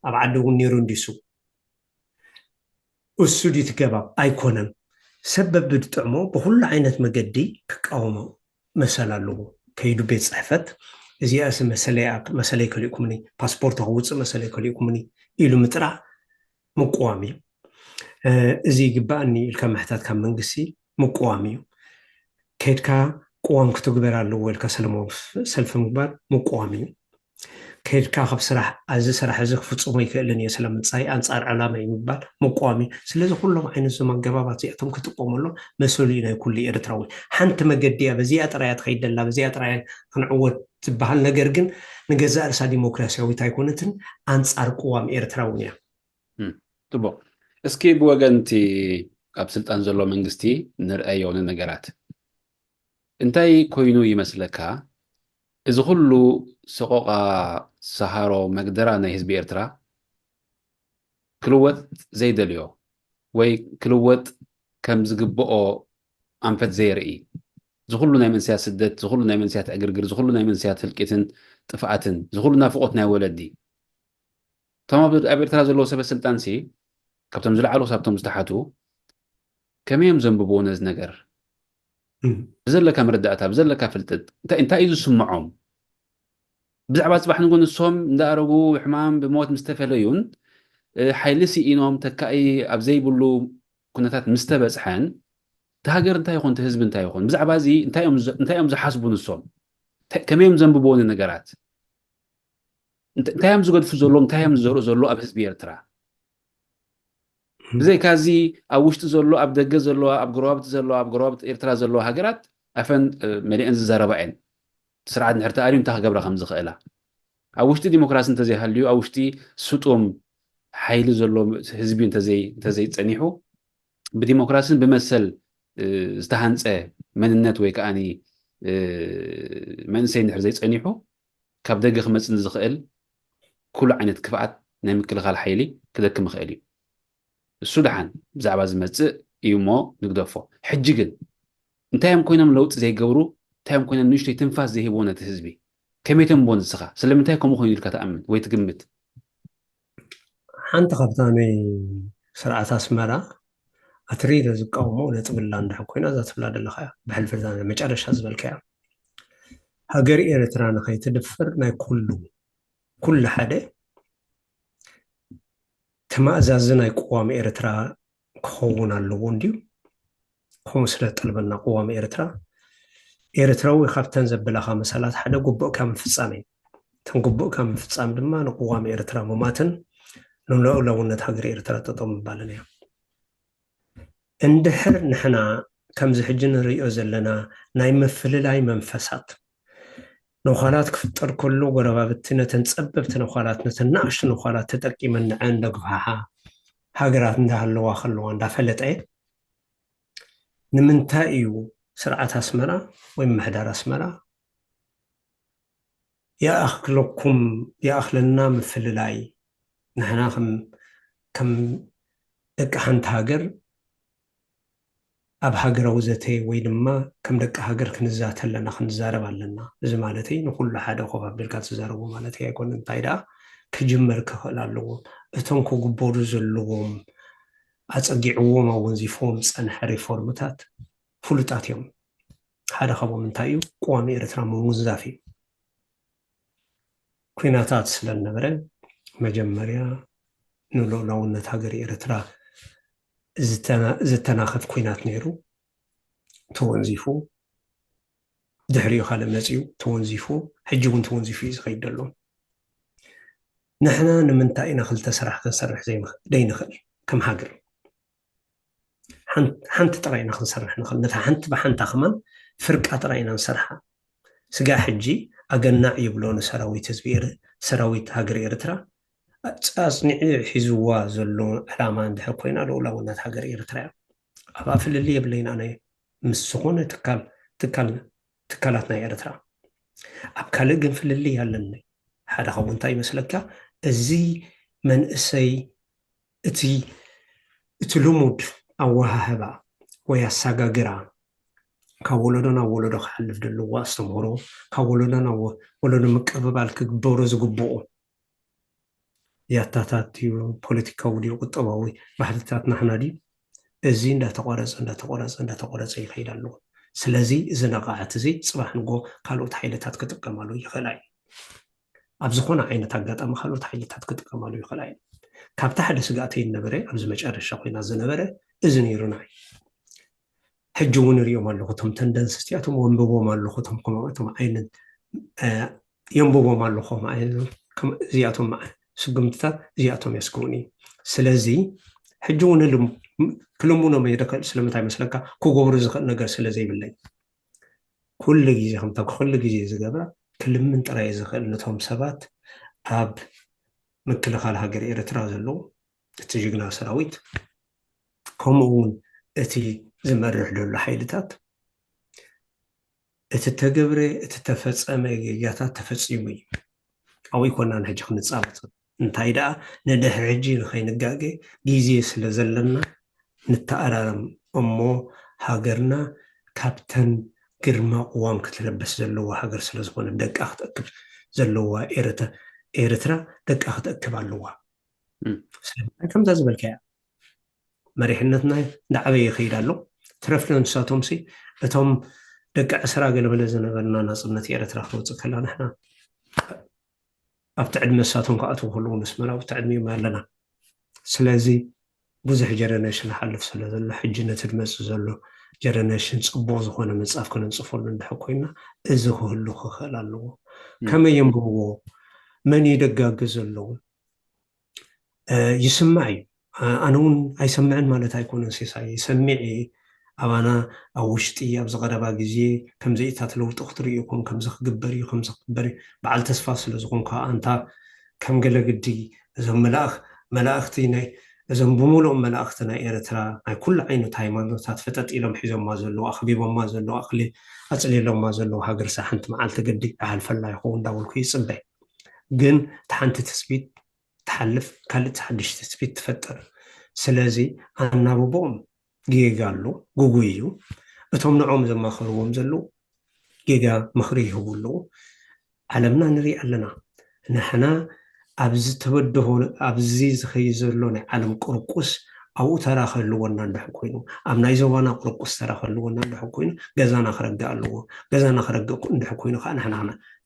ኣብ ዓዲ እውን ነይሩ እንዲሱ እሱ ድዩ ትገባብ ኣይኮነን። ሰብ በብድጥዕሞ ብኩሉ ዓይነት መገዲ ክቃወሞ መሰል ኣለዎ። ከይዱ ቤት ፅሕፈት እዚኣስ መሰለይ ከሊእኩምኒ ፓስፖርት ከውፅእ መሰለይ ከሊእኩምኒ ኢሉ ምጥራዕ ምቅዋም እዩ። እዚ ይግባኣኒ ኢልካ ምሕታት ካብ መንግስቲ ምቅዋም እዩ። ከድካ ቅዋም ክትግበር ኣለዎ ኢልካ ሰለማዊ ሰልፊ ምግባር ምቅዋም እዩ። ከድካ ካብ ስራሕ ኣዚ ስራሕ እዚ ክፍፅሞ ይክእልን እየ ስለምንፃይ ኣንፃር ዕላማ እዩ ምባል ምቋም እዩ። ስለዚ ኩሎም ዓይነት ዞም ኣገባባት እዚኣቶም ክጥቀመሎም መሰሉ እዩ ናይ ኩሉ ኤርትራዊ። ሓንቲ መገዲ እያ በዚኣ ጥራያ ትኸይድ ደላ በዚኣ ጥራያ ክንዕወት ትበሃል ነገር ግን ንገዛእ ርእሳ ዲሞክራሲያዊት ኣይኮነትን፣ ኣንጻር ቅዋም ኤርትራ እውን እያ። ጽቡቕ። እስኪ ብወገንቲ ኣብ ስልጣን ዘሎ መንግስቲ ንርአዮ ንነገራት እንታይ ኮይኑ ይመስለካ? እዚ ኩሉ ሰቆቃ፣ ሰሃሮ፣ መግደራ ናይ ህዝቢ ኤርትራ ክልወጥ ዘይደልዮ ወይ ክልወጥ ከም ዝግብኦ ኣንፈት ዘየርኢ፣ ዝኩሉ ናይ መንስያት ስደት፣ ዝኩሉ ናይ መንስያት ዕግርግር፣ ዝኩሉ ናይ መንስያት ህልቂትን ጥፍኣትን፣ ዝኩሉ ናፍቆት ናይ ወለዲ፣ እቶም ኣብ ኤርትራ ዘለዉ ሰበ ስልጣንሲ ካብቶም ዝለዓሉ ክሳብቶም ዝተሓቱ ከመይ እዮም ዘንብብዎ ነዚ ነገር? ብዘለካ መረዳእታ፣ ብዘለካ ፍልጠት እንታይ እዩ ዝስምዖም? ብዛዕባ ፅባሕ ንጎ ንሶም እንዳኣረጉ ሕማም ብሞት ምስ ተፈለዩን ሓይሊ ስኢኖም ተካኢ ኣብ ዘይብሉ ኩነታት ምስ ተበፅሐን እቲ ሃገር እንታይ ይኾን፣ እቲ ህዝቢ እንታይ ይኾን፣ ብዛዕባ እዚ እንታይ እዮም ዝሓስቡ ንሶም? ከመይ እዮም ዘንብብዎ ንነገራት? እንታይ እዮም ዝገድፉ ዘለዉ፣ እንታይ እዮም ዝዘርኡ ዘለዉ ኣብ ህዝቢ ኤርትራ? ብዘይካዚ ኣብ ውሽጢ ዘሎ፣ ኣብ ደገ ዘሎ፣ ኣብ ጎረባብቲ ዘሎ፣ ኣብ ጎረባብቲ ኤርትራ ዘለዋ ሃገራት ኣፈን መሊአን ዝዛረባ እየን። ስርዓት እንድሕር ተኣልዩ እንታይ ክገብራ ከም ዝኽእላ፣ ኣብ ውሽጢ ዲሞክራሲ እንተዘይሃልዩ፣ ኣብ ውሽጢ ስጡም ሓይሊ ዘሎ ህዝቢ እንተዘይፀኒሑ፣ ብዲሞክራሲን ብመሰል ዝተሃንፀ መንነት ወይ ከዓ መንእሰይ እንድሕር ዘይፀኒሑ፣ ካብ ደገ ክመፅእ ንዝኽእል ኩሉ ዓይነት ክፍኣት ናይ ምክልኻል ሓይሊ ክደክም ይኽእል እዩ። እሱ ደሓን ብዛዕባ ዝመፅእ እዩ እሞ ንግደፎ። ሕጂ ግን እንታይ እዮም ኮይኖም ለውጢ ዘይገብሩ? እንታይ እዮም ኮይኖም ንእሽተይ ትንፋስ ዘይህብዎ ነቲ ህዝቢ? ከመይ ተንብቦ ንስኻ? ስለምንታይ ከምኡ ኮይኑ ኢልካ ትኣምን ወይ ትግምት? ሓንቲ ካብታ ናይ ስርዓት ኣስመራ ኣትሪረ ዝቃወሞ ነጥቢ ኣላ እንድሕር ኮይና፣ እዛ ትብላ ዘለኻ እያ። ብሕልፊ እዛ መጨረሻ ዝበልካያ፣ ሃገር ኤርትራ ንኸይትድፈር ናይ ኩሉ፣ ኩሉ ሓደ ተማእዛዚ ናይ ቅዋም ኤርትራ ክኸውን ኣለዎ እንድዩ። ከምኡ ስለ ጠልበና ቅዋም ኤርትራ፣ ኤርትራዊ ካብተን ዘብላኻ መሰላት ሓደ ግቡእካ ምፍጻም እዩ። እተን ግቡእካ ምፍጻም ድማ ንቅዋም ኤርትራ ምማትን ንልኡላውነት ሃገር ኤርትራ ጠጠው ምባልን እያ። እንድሕር ንሕና ከምዚ ሕጂ ንርእዮ ዘለና ናይ ምፍልላይ መንፈሳት፣ ነዃላት ክፍጠር ከሎ ጎረባብቲ ነተን ጸበብቲ ነዃላት፣ ነተን ንኣሽቱ ነዃላት ተጠቂመን ንዐን ደግፋሓ ሃገራት እንዳሃለዋ ከለዋ እንዳፈለጠ፣ ንምንታይ እዩ ስርዓት ኣስመራ ወይ ምምሕዳር ኣስመራ ይኣኽለኩም፣ ይኣኽለና ምፍልላይ? ንሕና ከም፣ ከም ደቂ ሓንቲ ሃገር ኣብ ሃገራዊ ዘተ ወይ ድማ ከም ደቂ ሃገር ክንዛተ ኣለና፣ ክንዛረብ ኣለና። እዚ ማለተይ ንኹሉ ሓደ ኮፍ ኣቢልካ ትዛረቦ ማለተይ ኣይኮነን። እንታይ ደኣ ክጅመር ክኽእል ኣለዎ። እቶም ክግበሩ ዘለዎም፣ ኣጸጊዕዎም ኣወንዚፎም ዝጸንሐ ሪፎርምታት ፍሉጣት እዮም። ሓደ ካብኦም እንታይ እዩ? ቅዋም ኤርትራ ምውንዛፍ እዩ። ኲናታት ስለ ዝነበረ መጀመርያ ንልኡላውነት ሃገር ኤርትራ ዝተና-፣ ዝተናኸፍ ኲናት ነይሩ፣ ተወንዚፉ። ድሕሪኡ ካልእ መጺኡ፣ ተወንዚፉ። ሕጂ እውን ተወንዚፉ እዩ ዝኸይድ ዘሎ። ንሕና ንምንታይ ኢና ክልተ ስራሕ ክንሰርሕ ዘይንኽ-፣ ዘይንኽእል ከም ሃገር? ሓን-፣ ሓንቲ ጥራይ ኢና ክንሰርሕ ንኽእል። ነታ ሓንቲ ብሓንታ ከማን ፍርቃ ጥራይ ኢና ንሰርሓ። ስጋዕ ሕጂ ኣገናዕ ይብሎ ንሰራዊት ህዝቢ ኤር-፣ ሰራዊት ሃገር ኤርትራ ኣጽ-፣ ኣጽኒዑ ሒዝዋ ዘሎ ዕላማ እንድሕር ኮይና ልኡላውነት ሃገር ኤርትራ እያ። ኣብኣ ፍልልይ የብለይን ኣነ ምስ ዝኾነ ትካል፣ ትካል፣ ትካላት ናይ ኤርትራ። ኣብ ካልእ ግን ፍልልይ ኣለኒ። ሓደ ካብኡ እንታይ ይመስለካ? እዚ መንእሰይ እቲ፣ እቲ ልሙድ ኣወሃህባ ወይ ኣሳጋግራ ካብ ወለዶ ናብ ወለዶ ክሓልፍ ዘለዎ ኣስተምህሮ፣ ካብ ወለዶ ናብ ወ-፣ ወለዶ ምቅብባል ክግበሮ ዝግብኦ ያታታት ድዩ፣ ፖለቲካዊ ድዩ፣ ቁጠባዊ ባህልታት ናሕና ድዩ? እዚ እንዳተቋረጸ፣ እንዳተቋረጸ፣ እንዳተቋረጸ ይኸይድ ኣለዎ። ስለዚ እዚ ነቓዓት እዚ ጽባሕ ንጎ ካልኦት ሓይልታት ክጥቀማሉ ይኽእላ እዩ። ኣብ ዝኾነ ዓይነት ኣጋጣሚ ካልኦት ሓይልታት ክጥቀማሉ ይኽእላ እዩ። ካብቲ ሓደ ስጋእተይ ዝነበረ ኣብዚ መጨረሻ ኮይና ዝነበረ እዚ ነይሩና እዩ። ሕጂ እውን እሪኦም ኣለኹ እቶም ተንደንስ እዚኣቶም ወንብቦም ኣለኹ እቶም ከምኡ እቶም ዓይነት እ፣ የንብቦም ኣለኹ እዚኣቶም ስግምትታት እዚኣቶም የስግኡኒ። ስለዚ ሕጂ እውን ክልምኖም እየ ደክእል። ስለምንታይ መስለካ? ክገብሩ ዝኽእል ነገር ስለ ዘይብለይ። ኩሉ ግዜ ከምታ ኩሉ ግዜ ዝገብራ ክልምን ጥራይ ዝኽእል ነቶም ሰባት ኣብ ምክልኻል ሃገር ኤርትራ ዘለዉ፣ እቲ ጅግና ሰራዊት፣ ከምኡ እውን እቲ ዝመርሕ ዘሎ ሓይልታት፣ እቲ ተገብረ፣ እቲ ተፈጸመ ጌጋታት ተፈጺሙ እዩ። ኣብኡ ኣይኮናን ሕጂ ክንጻወት። እንታይ ደኣ፣ ንድሕሪ ሕጂ ንኸይንጋገ ግዜ ስለ ዘለና ንተኣራረም እሞ፣ ሃገርና ካብተን ግርማ ቅዋም ክትለበስ ዘለዋ ሃገር ስለ ዝኾነ፣ ደቃ ክትእክብ ዘለዋ ኤርትራ፣ ኤርትራ ደቃ ክትእክብ ኣለዋ። እም። ስለምንታይ ከምዛ ዝበልካያ፣ መሪሕነትና እንዳዓበየ ይኸይድ ኣሎ። ትረፍና ንሳቶም ሲ፣ እቶም ደቂ ዕስራ ገለመለ ዝነበርና ናጽነት ኤርትራ ክወጽእ ከላ፣ ንሕና ኣብቲ ዕድመ ንሳቶም ክኣትዉ ከለዉ ንስመራ ኣብቲ ዕድመ እዮም ኣለና። ስለዚ ብዙሕ ጀነሬሽን ይሓልፍ ስለ ዘሎ፣ ሕጂ ነቲ ዝመጽእ ዘሎ ጀነሬሽን ጽቡቕ ዝኾነ ምንጻፍ ከነንጽፈሉ እንድሕር ኮይና፣ እዚ ክህሉ ክኽእል ኣለዎ። እም። ከመይ የንብብዎ? መን እዩ ደጋጊ ዘለዉ? እ፣ ይስማዕ እዩ። እ፣ ኣነ እውን ኣይሰምዕን ማለት ኣይኮነን ሲሳይ፣ ይሰምዕ እየ። ኣባና ኣብ ውሽጢ ኣብዚ ቀረባ ግዜ ከምዚ ኢታት ለውጢ ክትርኢ ኢኹም፣ ከምዚ ክግበር እዩ፣ ከምዚ ክግበር እዩ። በዓል ተስፋ ስለ ዝኾንኩ ከዓ ኣንታ ከም ገለ ግዲ እዞም መላእኽ-፣ መላእኽቲ ናይ፣ እዞም ብምሉኦም መላእኽቲ ናይ ኤርትራ፣ ናይ ኩሉ ዓይነት ሃይማኖታት ፈጠጥ ኢሎም ሒዞማ ዘለዉ፣ ኣኽቢቦማ ዘለዉ፣ ኣኽሊ-፣ ኣጽሊሎማ ዘለዉ ሃገርሳ ሓንቲ መዓልቲ ግዲ ይሓልፈላ ይኸውን እንዳበልኩ ይጽበ። ግን እቲ ሓንቲ ትጽቢት ትሓልፍ፣ ካልእ ሓድሽ ትጽቢት ትፈጥር። ስለዚ ኣናብቦኦም ጌጋ ኣሎ፣ ግጉይ እዩ። እቶም ንዖም ዘማኸርዎም ዘለዉ ጌጋ ምኽሪ ይህቡ ኣለዉ። ዓለምና ንርኢ ኣለና። ንሕና ኣብዚ ተበድሆ፣ ኣብዚ ዝኸይድ ዘሎ ናይ ዓለም ቁርቁስ ኣብኡ ተራ ክህልወና እንድሕር ኮይኑ፣ ኣብ ናይ ዞባና ቁርቁስ ተራ ክህልወና እንድሕር ኮይኑ፣ ገዛና ክረግእ ኣለዎ። ገዛና ክረግእ እንድሕር ኮይኑ ከዓ ንሕና፣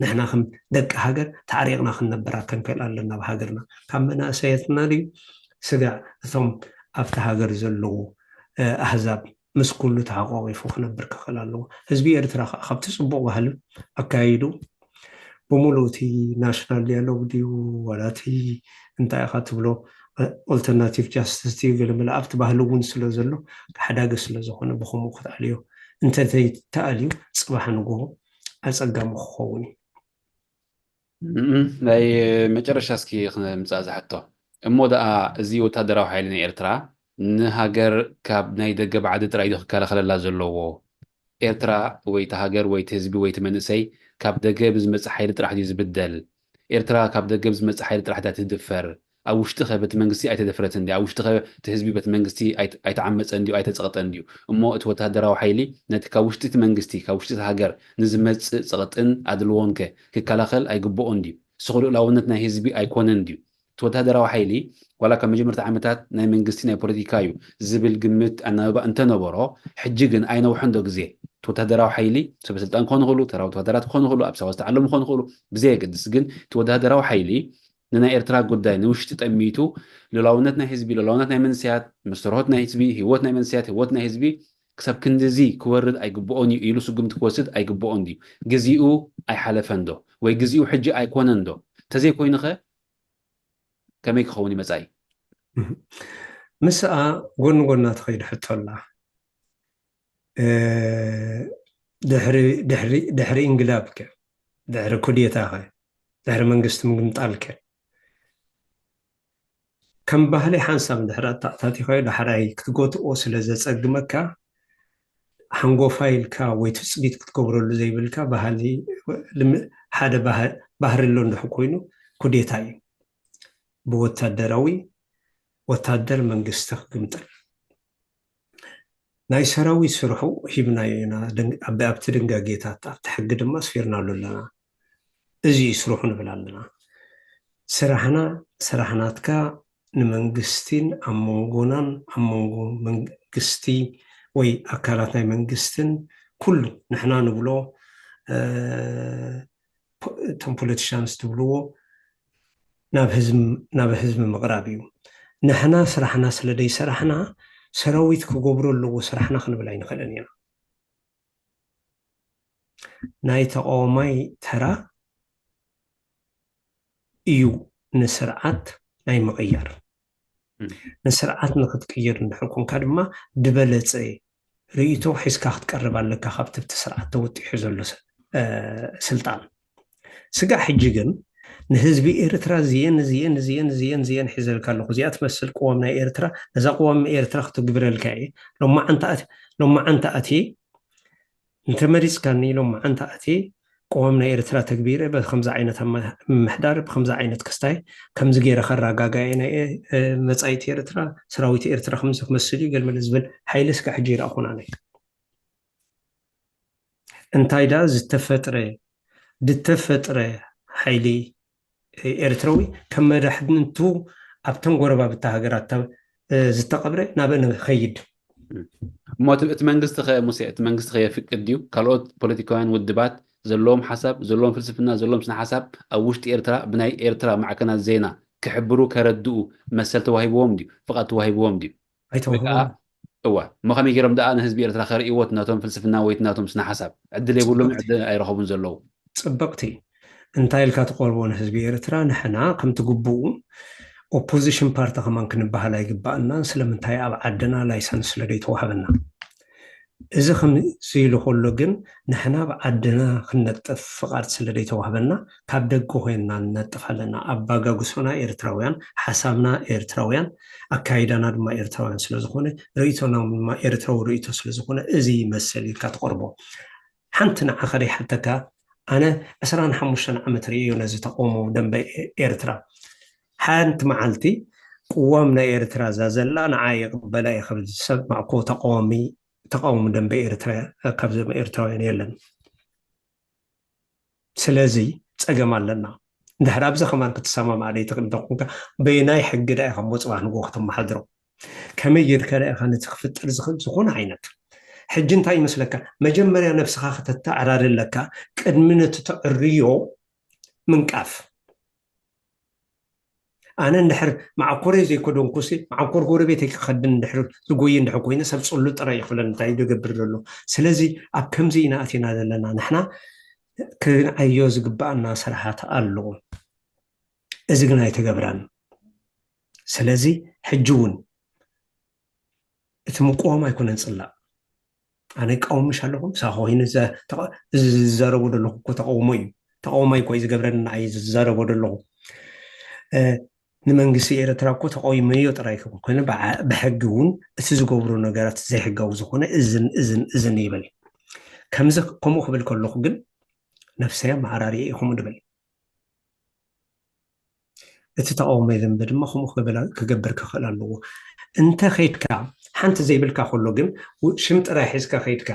ንሕና ከም ደቂ ሃገር ተዓሪቕና ክንነብር ክንክእል ኣለና። ኣብ ሃገርና ካብ መናእሰያትና ድዩ ስጋዕ እቶም ኣብቲ ሃገር ዘለዉ፣ እ፣ ኣህዛብ ምስ ኩሉ ተሓቋቒፉ ክነብር ክኽእል ኣለዎ። ህዝቢ ኤርትራ ከዓ ካብቲ ጽቡቕ ባህሊ ኣካይዱ ብምሉእ እቲ ናሽናል ዲያሎግ ድዩ ዋላ እቲ እንታይ ኢኻ ትብሎ፣ ኦልተርናቲቭ ጃስቲስ ድዩ ገለ መለ ኣብቲ ባህሊ እውን ስለ ዘሎ ሓዳጊ ስለ ዝኾነ ብኸምኡ ክትኣልዮ እንተዘይተኣልዩ ጽባሕ ንግሆ ኣጸጋሚ ክኸውን እዩ። እም፣ ናይ መጨረሻ እስኪ ክምጻእ ዝሓቶ እሞ ደኣ፣ እዚ ወታደራዊ ሓይሊ ናይ ኤርትራ ንሃገር ካብ ናይ ደገ ባዕዲ ጥራይ ድዩ ክከላኸለላ ዘለዎ? ኤርትራ ወይ እቲ ሃገር ወይ እቲ ህዝቢ ወይ እቲ መንእሰይ ካብ ደገ ብዝመጽእ ሓይሊ ጥራሕ ድዩ ዝብደል? ኤርትራ ካብ ደገ ብዝመጽእ ሓይሊ ጥራሕ ድያ ትድፈር? ኣብ ውሽጢ ከ በቲ መንግስቲ ኣይተደፍረትን ድያ? ኣብ ውሽጢ ከ እቲ ህዝቢ በቲ መንግስቲ ኣይተ-፣ ኣይተዓመጸን ድዩ? ኣይተጸቕጠን ድዩ? እሞ እቲ ወታደራዊ ሓይሊ ነቲ ካብ ውሽጢ እቲ መንግስቲ፣ ካብ ውሽጢ እቲ ሃገር ንዝመጽእ ጸቕጥን ኣድልዎን ከ ክከላኸል ኣይግብኦን ድዩ? ስኹ ልኡላውነት ናይ ህዝቢ ኣይኮነን ድዩ? እቲ ወታደራዊ ሓይሊ ዋላ ካብ መጀመርታ ዓመታት ናይ መንግስቲ ናይ ፖለቲካ እዩ ዝብል ግምት ኣናብባ እንተነበሮ፣ ሕጂ ግን ኣይነውሐን ዶ ግዜ? እቲ ወታደራዊ ሓይሊ ሰበ ስልጣን ክኾኑ ይኽእሉ፣ ተራ ወታደራት ክኾኑ ይኽእሉ፣ ኣብ ሳዋ ዝተዓለሙ ክኾኑ ይኽእሉ፣ ብዘየገድስ ግን እቲ ወታደራዊ ሓይሊ ንናይ ኤርትራ ጉዳይ ንውሽጢ ጠሚቱ ልኡላውነት ናይ ህዝቢ፣ ልኡላውነት ናይ መንስያት፣ መስተርሆት ናይ ህዝቢ፣ ህይወት ናይ መንስያት፣ ህይወት ናይ ህዝቢ ክሳብ ክንድዚ ክወርድ ኣይግብኦን እዩ ኢሉ ስጉምቲ ክወስድ ኣይግብኦን ድዩ? ግዚኡ ኣይሓለፈን ዶ? ወይ ግዚኡ ሕጂ ኣይኮነን ዶ? እንተዘይኮይኑ ኸ ከመይ ክኸውን እዩ መጻኢ? ምስኣ ጎኒ ጎና ትኸይድ ሕቶ ኣላ። እ፣ ድሕሪ፣ ድሕሪ፣ ድሕሪ እንግላብ ከ፣ ድሕሪ ኩዴታ ከ፣ ድሕሪ መንግስቲ ምግምጣል ከ፣ ከም ባህሊ ሓንሳብ ድሕሪ ኣተኣታቲኻዮ ዳሕራይ ክትጎትኦ ስለ ዘጸግመካ፣ ሓንጎፋይ ኢልካ ወይ ትጽቢት ክትገብረሉ ዘይብልካ ባህሊ፣ ልም-፣ ሓደ ባህ-፣ ባህሪ ኣሎ እንድሕር ኮይኑ ኩዴታ እዩ። ብወታደራዊ፣ ወታደር መንግስቲ ክግምጠል። ናይ ሰራዊት ስርሑ ሂብናዮ ኢና፣ ድን-፣ ኣብ-፣ ኣብቲ ድንጋጌታት፣ ኣብቲ ሕጊ ድማ ኣስፊርናሉ ኣለና። እዚ እዩ ስርሑ ንብል ኣለና። ስራሕና፣ ስራሕ ናትካ ንመንግስቲን ኣብ መንጎናን ኣብ መንጎ መንግስቲ ወይ ኣካላት ናይ መንግስትን ኩሉ ንሕና ንብሎ፣ እ፣ ፖ-፣ እቶም ፖለቲሻንስ ትብልዎ ናብ ህዝቢ፣ ናብ ህዝቢ ምቕራብ እዩ። ንሕና ስራሕና ስለ ደይሰራሕና ሰራዊት ክገብሮ ኣለዎ ስራሕና ክንብል ኣይንኽእልን ኢና። ናይ ተቃዋማይ ተራ እዩ ንስርዓት ናይ ምቕያር። እም። ንስርዓት ንክትቅይር እንድሕር ኮንካ ድማ ዝበለጸ ርእይቶ ሒዝካ ክትቀርብ ኣለካ ካብቲ ብቲ ስርዓት ተወጢሑ ዘሎ ስ-፣ እ፣ ስልጣን። ስጋዕ ሕጂ ግን ንህዝቢ ኤርትራ ዝየን ዝየን ዝየን ዝየን ዝየን ሒዘልካ ኣለኹ። እዚኣ ትመስል ቅዋም ናይ ኤርትራ፣ ነዛ ቅዋም ኤርትራ ክትግብረልካ እየ። ሎማዓንቲ ኣት- ሎማዓንቲ ኣትየ እንተመሪፅካኒ፣ ሎማዓንቲ ኣትየ ቅዋም ናይ ኤርትራ ተግቢረ፣ ብከምዚ ዓይነት ኣመ- ምምሕዳር፣ ብከምዚ ዓይነት ክስታይ፣ ከምዚ ገይረ ከረጋጋየ ናይ ኤ- እ፣ መጻኢት ኤርትራ፣ ሰራዊት ኤርትራ ከምዚ ክመስል እዩ፣ ገለመለ ዝብል ሓይሊ እስካዕ ሕጂ ይረኣኹን ኣነ። እንታይ ደኣ ዝተፈጥረ ዝተፈጥረ ሓይሊ ኤርትራዊ ከም መዳሕንቱ ኣብተን ጎረባብቲ ሃገራት ዝተቐብረ ናብአን ኸይድ። እሞ እቲ መንግስቲ ከ ሙሴ እቲ መንግስቲ ከ የፍቅድ ድዩ ካልኦት ፖለቲካውያን ውድባት ዘለዎም ሓሳብ ዘለዎም ፍልስፍና ዘለዎም ስነ ሓሳብ ኣብ ውሽጢ ኤርትራ ብናይ ኤርትራ ማዕከናት ዜና ክሕብሩ ከረድኡ መሰል ተዋሂብዎም ድዩ ፍቓድ ተዋሂብዎም ድዩ ኣይተዋህቦም እዋ እሞ ከመይ ገይሮም ደኣ ንህዝቢ ኤርትራ ከርእይዎ እቲ ናቶም ፍልስፍና ወይ እቲ ናቶም ስነ ሓሳብ ዕድል የብሉም ዕድል ኣይረኸቡን ዘለዉ ፅብቕቲ እንታይ ኢልካ ትቆርቦ ንህዝቢ ኤርትራ ንሕና ከምቲ ግቡኡ ኦፖዚሽን ፓርቲ ከማን ክንበሃል ኣይግባኣና ስለምንታይ ኣብ ዓድና ላይሰንስ ስለ ዘይተዋህበና እዚ ከምዚ ኢሉ ከሎ ግን ንሕና ኣብ ዓድና ክንነጥፍ ፍቓድ ስለ ዘይተዋህበና ካብ ደገ ኮይንና ንነጥፍ ኣለና ኣባጋግሶና ኤርትራውያን ሓሳብና ኤርትራውያን ኣካይዳና ድማ ኤርትራውያን ስለዝኾነ ርእይቶና ድማ ኤርትራዊ ርእይቶ ስለዝኾነ እዚ ይመስል ኢልካ ትቐርቦ ሓንቲ ንዓኻ ደይሓተካ ኣነ ዕስራን ሓሙሽተን ዓመት ርእዮ ነዚ ተቃውሞ ደንበ ኤርትራ ሓንቲ መዓልቲ ቅዋም ናይ ኤርትራ እዛ ዘላ ንዓ ይቕበላ እየ ክብል ዝሰማዕኮ ተቃዋሚ ተቃውሞ ደንበ ኤርትራ ካብዞም ኤርትራውያን የለን ስለዚ ፀገም ኣለና እንድሕር ኣብዚ ከማን ክትሰማማዕ ደይትኽእል እንተኮንካ በየናይ ሕጊ ዳ ኢኻ ሞ ፅባሕ ንግሆ ከተመሓድሮ ከመይ ጌርካ ዳ ኢኻ ነቲ ክፍጠር ዝኽእል ዝኾነ ዓይነት ሕጂ እንታይ ይመስለካ መጀመርያ ነብስኻ ከተተዓራሪ ኣለካ ቅድሚ ነቲ ተዕርዮ ምንቃፍ ኣነ እንድሕር መዓኮረይ ዘይኮደንኩሲ መዓኮር ጎረቤተይ ክኸድን እንድሕር ዝጎይ እንድሕር ኮይነ ሰብ ፅሉ ጥራይ ይኽብለን እንታይ ዝገብር ዘሎ ስለዚ ኣብ ከምዚ ኢና ኣቲና ዘለና ንሕና ክንዓዮ ዝግባኣና ስራሓት ኣለዎ እዚ ግን ኣይተገብረን ስለዚ ሕጂ እውን እቲ ምቅዋም ኣይኮነን ፅላእ ኣነ ይቃወምሽ ኣለኹ ምሳኻ ኮይኑ እዚ ዝዛረቦ ዘለኹ እኮ ተቃውሞ እዩ ተቃውሞ ኣይኮ ዝገብረኒ ንዓይ ዝዛረቦ ዘለኹ ንመንግስቲ ኤርትራ እኮ ተቃዊመዮ ጥራይ ከም ኮይኑ ብሕጊ እውን እቲ ዝገብሮ ነገራት ዘይሕጋዊ ዝኾነ እዝን እዝን እዝን ይብል ከምዚ ከምኡ ክብል ከለኹ ግን ነፍሰያ ማዕራርየ እዩ ከምኡ ድብል እቲ ተቃውሞ የዘንበ ድማ ከምኡ ክገብር ክኽእል ኣለዎ እንተ ከይድካ ሓንቲ ዘይብልካ ከሎ ግን ሽም ጥራይ ሒዝካ ከይድካ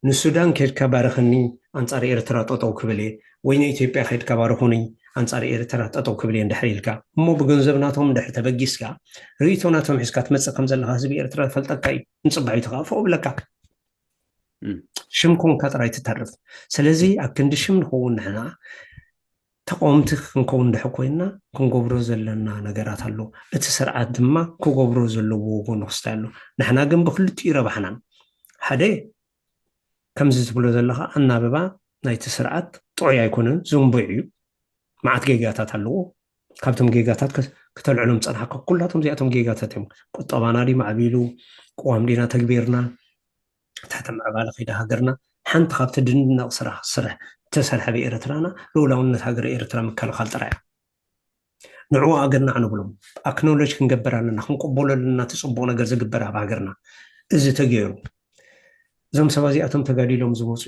ንሱዳን ከይድካ ባርኽኒ ኣንፃር ኤርትራ ጠጠው ክብል እየ ወይ ንኢትዮጵያ ከይድካ ባርኹኒ ኣንፃር ኤርትራ ጠጠው ክብል እየ እንድሕር ኢልካ እሞ ብገንዘብ ናቶም እንድሕር ተበጊስካ ርእይቶ ናቶም ሒዝካ ትመፅእ ከም ዘለካ ህዝቢ ኤርትራ ፈልጠካ እዩ ንፅባሒቱ ከዓ ፎቅ ብለካ ሽም ኮንካ ጥራይ ትተርፍ ስለዚ ኣብ ክንዲ ሽም ንኸውን ንሕና ተቃወምቲ ክንከውን ድሕር ኮይንና ክንገብሮ ዘለና ነገራት ኣሎ እቲ ስርዓት ድማ ክገብሮ ዘለዎ ወገኑ ክስታይ ኣሎ ንሕና ግን ብክልቲኡ ረባሕናን ሓደ ከምዚ ትብሎ ዘለካ ኣናብባ ናይቲ ስርዓት ጥዑይ ኣይኮነን ዝንቡዕ እዩ መዓት ጌጋታት ኣለዎ ካብቶም ጌጋታት ከተልዕሎም ፀናሕካ ኩላቶም እዚኣቶም ጌጋታት እዮም ቁጠባና ዲ ማዕቢሉ ቅዋም ዲና ተግቢርና ትሕቲ ምዕባለ ከይዳ ሃገርና ሓንቲ ካብቲ ድንድነቕ ስራሕ ስራሕ እተሰርሐ ብኤርትራና ልኡላውነት ሃገር ኤርትራ ምክልኻል ጥራይ ንዕኡ ኣገናዕ ንብሎም ኣክኖሎጅ ክንገብር ኣለና ክንቅበሎ ኣለና እቲ ፅቡቅ ነገር ዝግበር ኣብ ሃገርና እዚ ተገይሩ እዞም ሰባት እዚኣቶም ተጋዲሎም ዝመፁ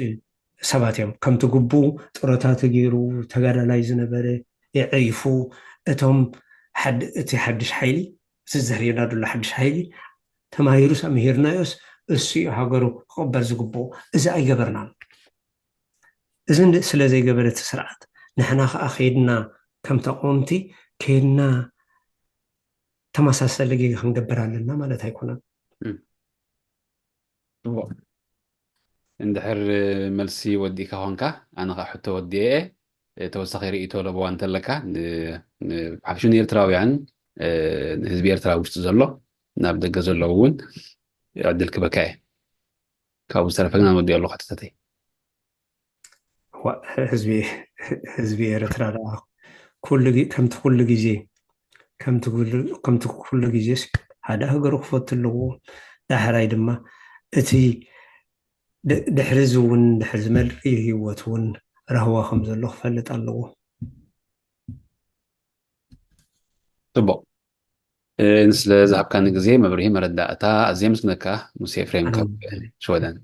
ሰባት እዮም ከምቲ ግቡ ጥሮታ ተገይሩ ተጋዳላይ ዝነበረ የዕሪፉ እቶም እቲ ሓድሽ ሓይሊ እዚ ዘርእየና ዘሎ ሓድሽ ሓይሊ ተማሂሩስ ኣምሂርናዮስ እሱ እዩ ሃገሩ ክቕበል ዝግብኦ እዚ ኣይገበርናን እዚ ስለ ዘይገበረ እቲ ስርዓት ንሕና ከዓ ከይድና ከም ተቃወምቲ ከይድና ተመሳሰሊ ጌጋ ክንገብር ኣለና ማለት ኣይኮነን ፅቡቅ እንድሕር መልሲ ወዲእካ ኮንካ ኣነ ከዓ ሕቶ ወዲኤ ተወሳኺ ርእቶ ለበዋ እንተለካ ሓፍሹ ንኤርትራውያን ንህዝቢ ኤርትራ ውሽጢ ዘሎ ናብ ደገ ዘለዉ እውን ዕድል ክበካ እየ ካብኡ ዝተረፈ ግን ኣነ ወዲኦ ኣለኩ ሕቶታተይ ህዝቢ ኤርትራ ከምቲ ኩሉ ግዜ ከምቲ ኩሉ ግዜስ ሓደ ሃገሩ ክፈቱ ኣለዎ ዳሕራይ ድማ እቲ ድሕሪ እዚ እውን ድሕሪ ዝመልእ ህይወት እውን ራህዋ ከም ዘሎ ክፈልጥ ኣለዎ ጽቡቕ። ስለ ዝሃብካኒ ግዜ፣ መብርሂ፣ መረዳእታ ኣዝየ ምስግነካ። ሙሴ ኤፍሬም ካብ ሽወደን።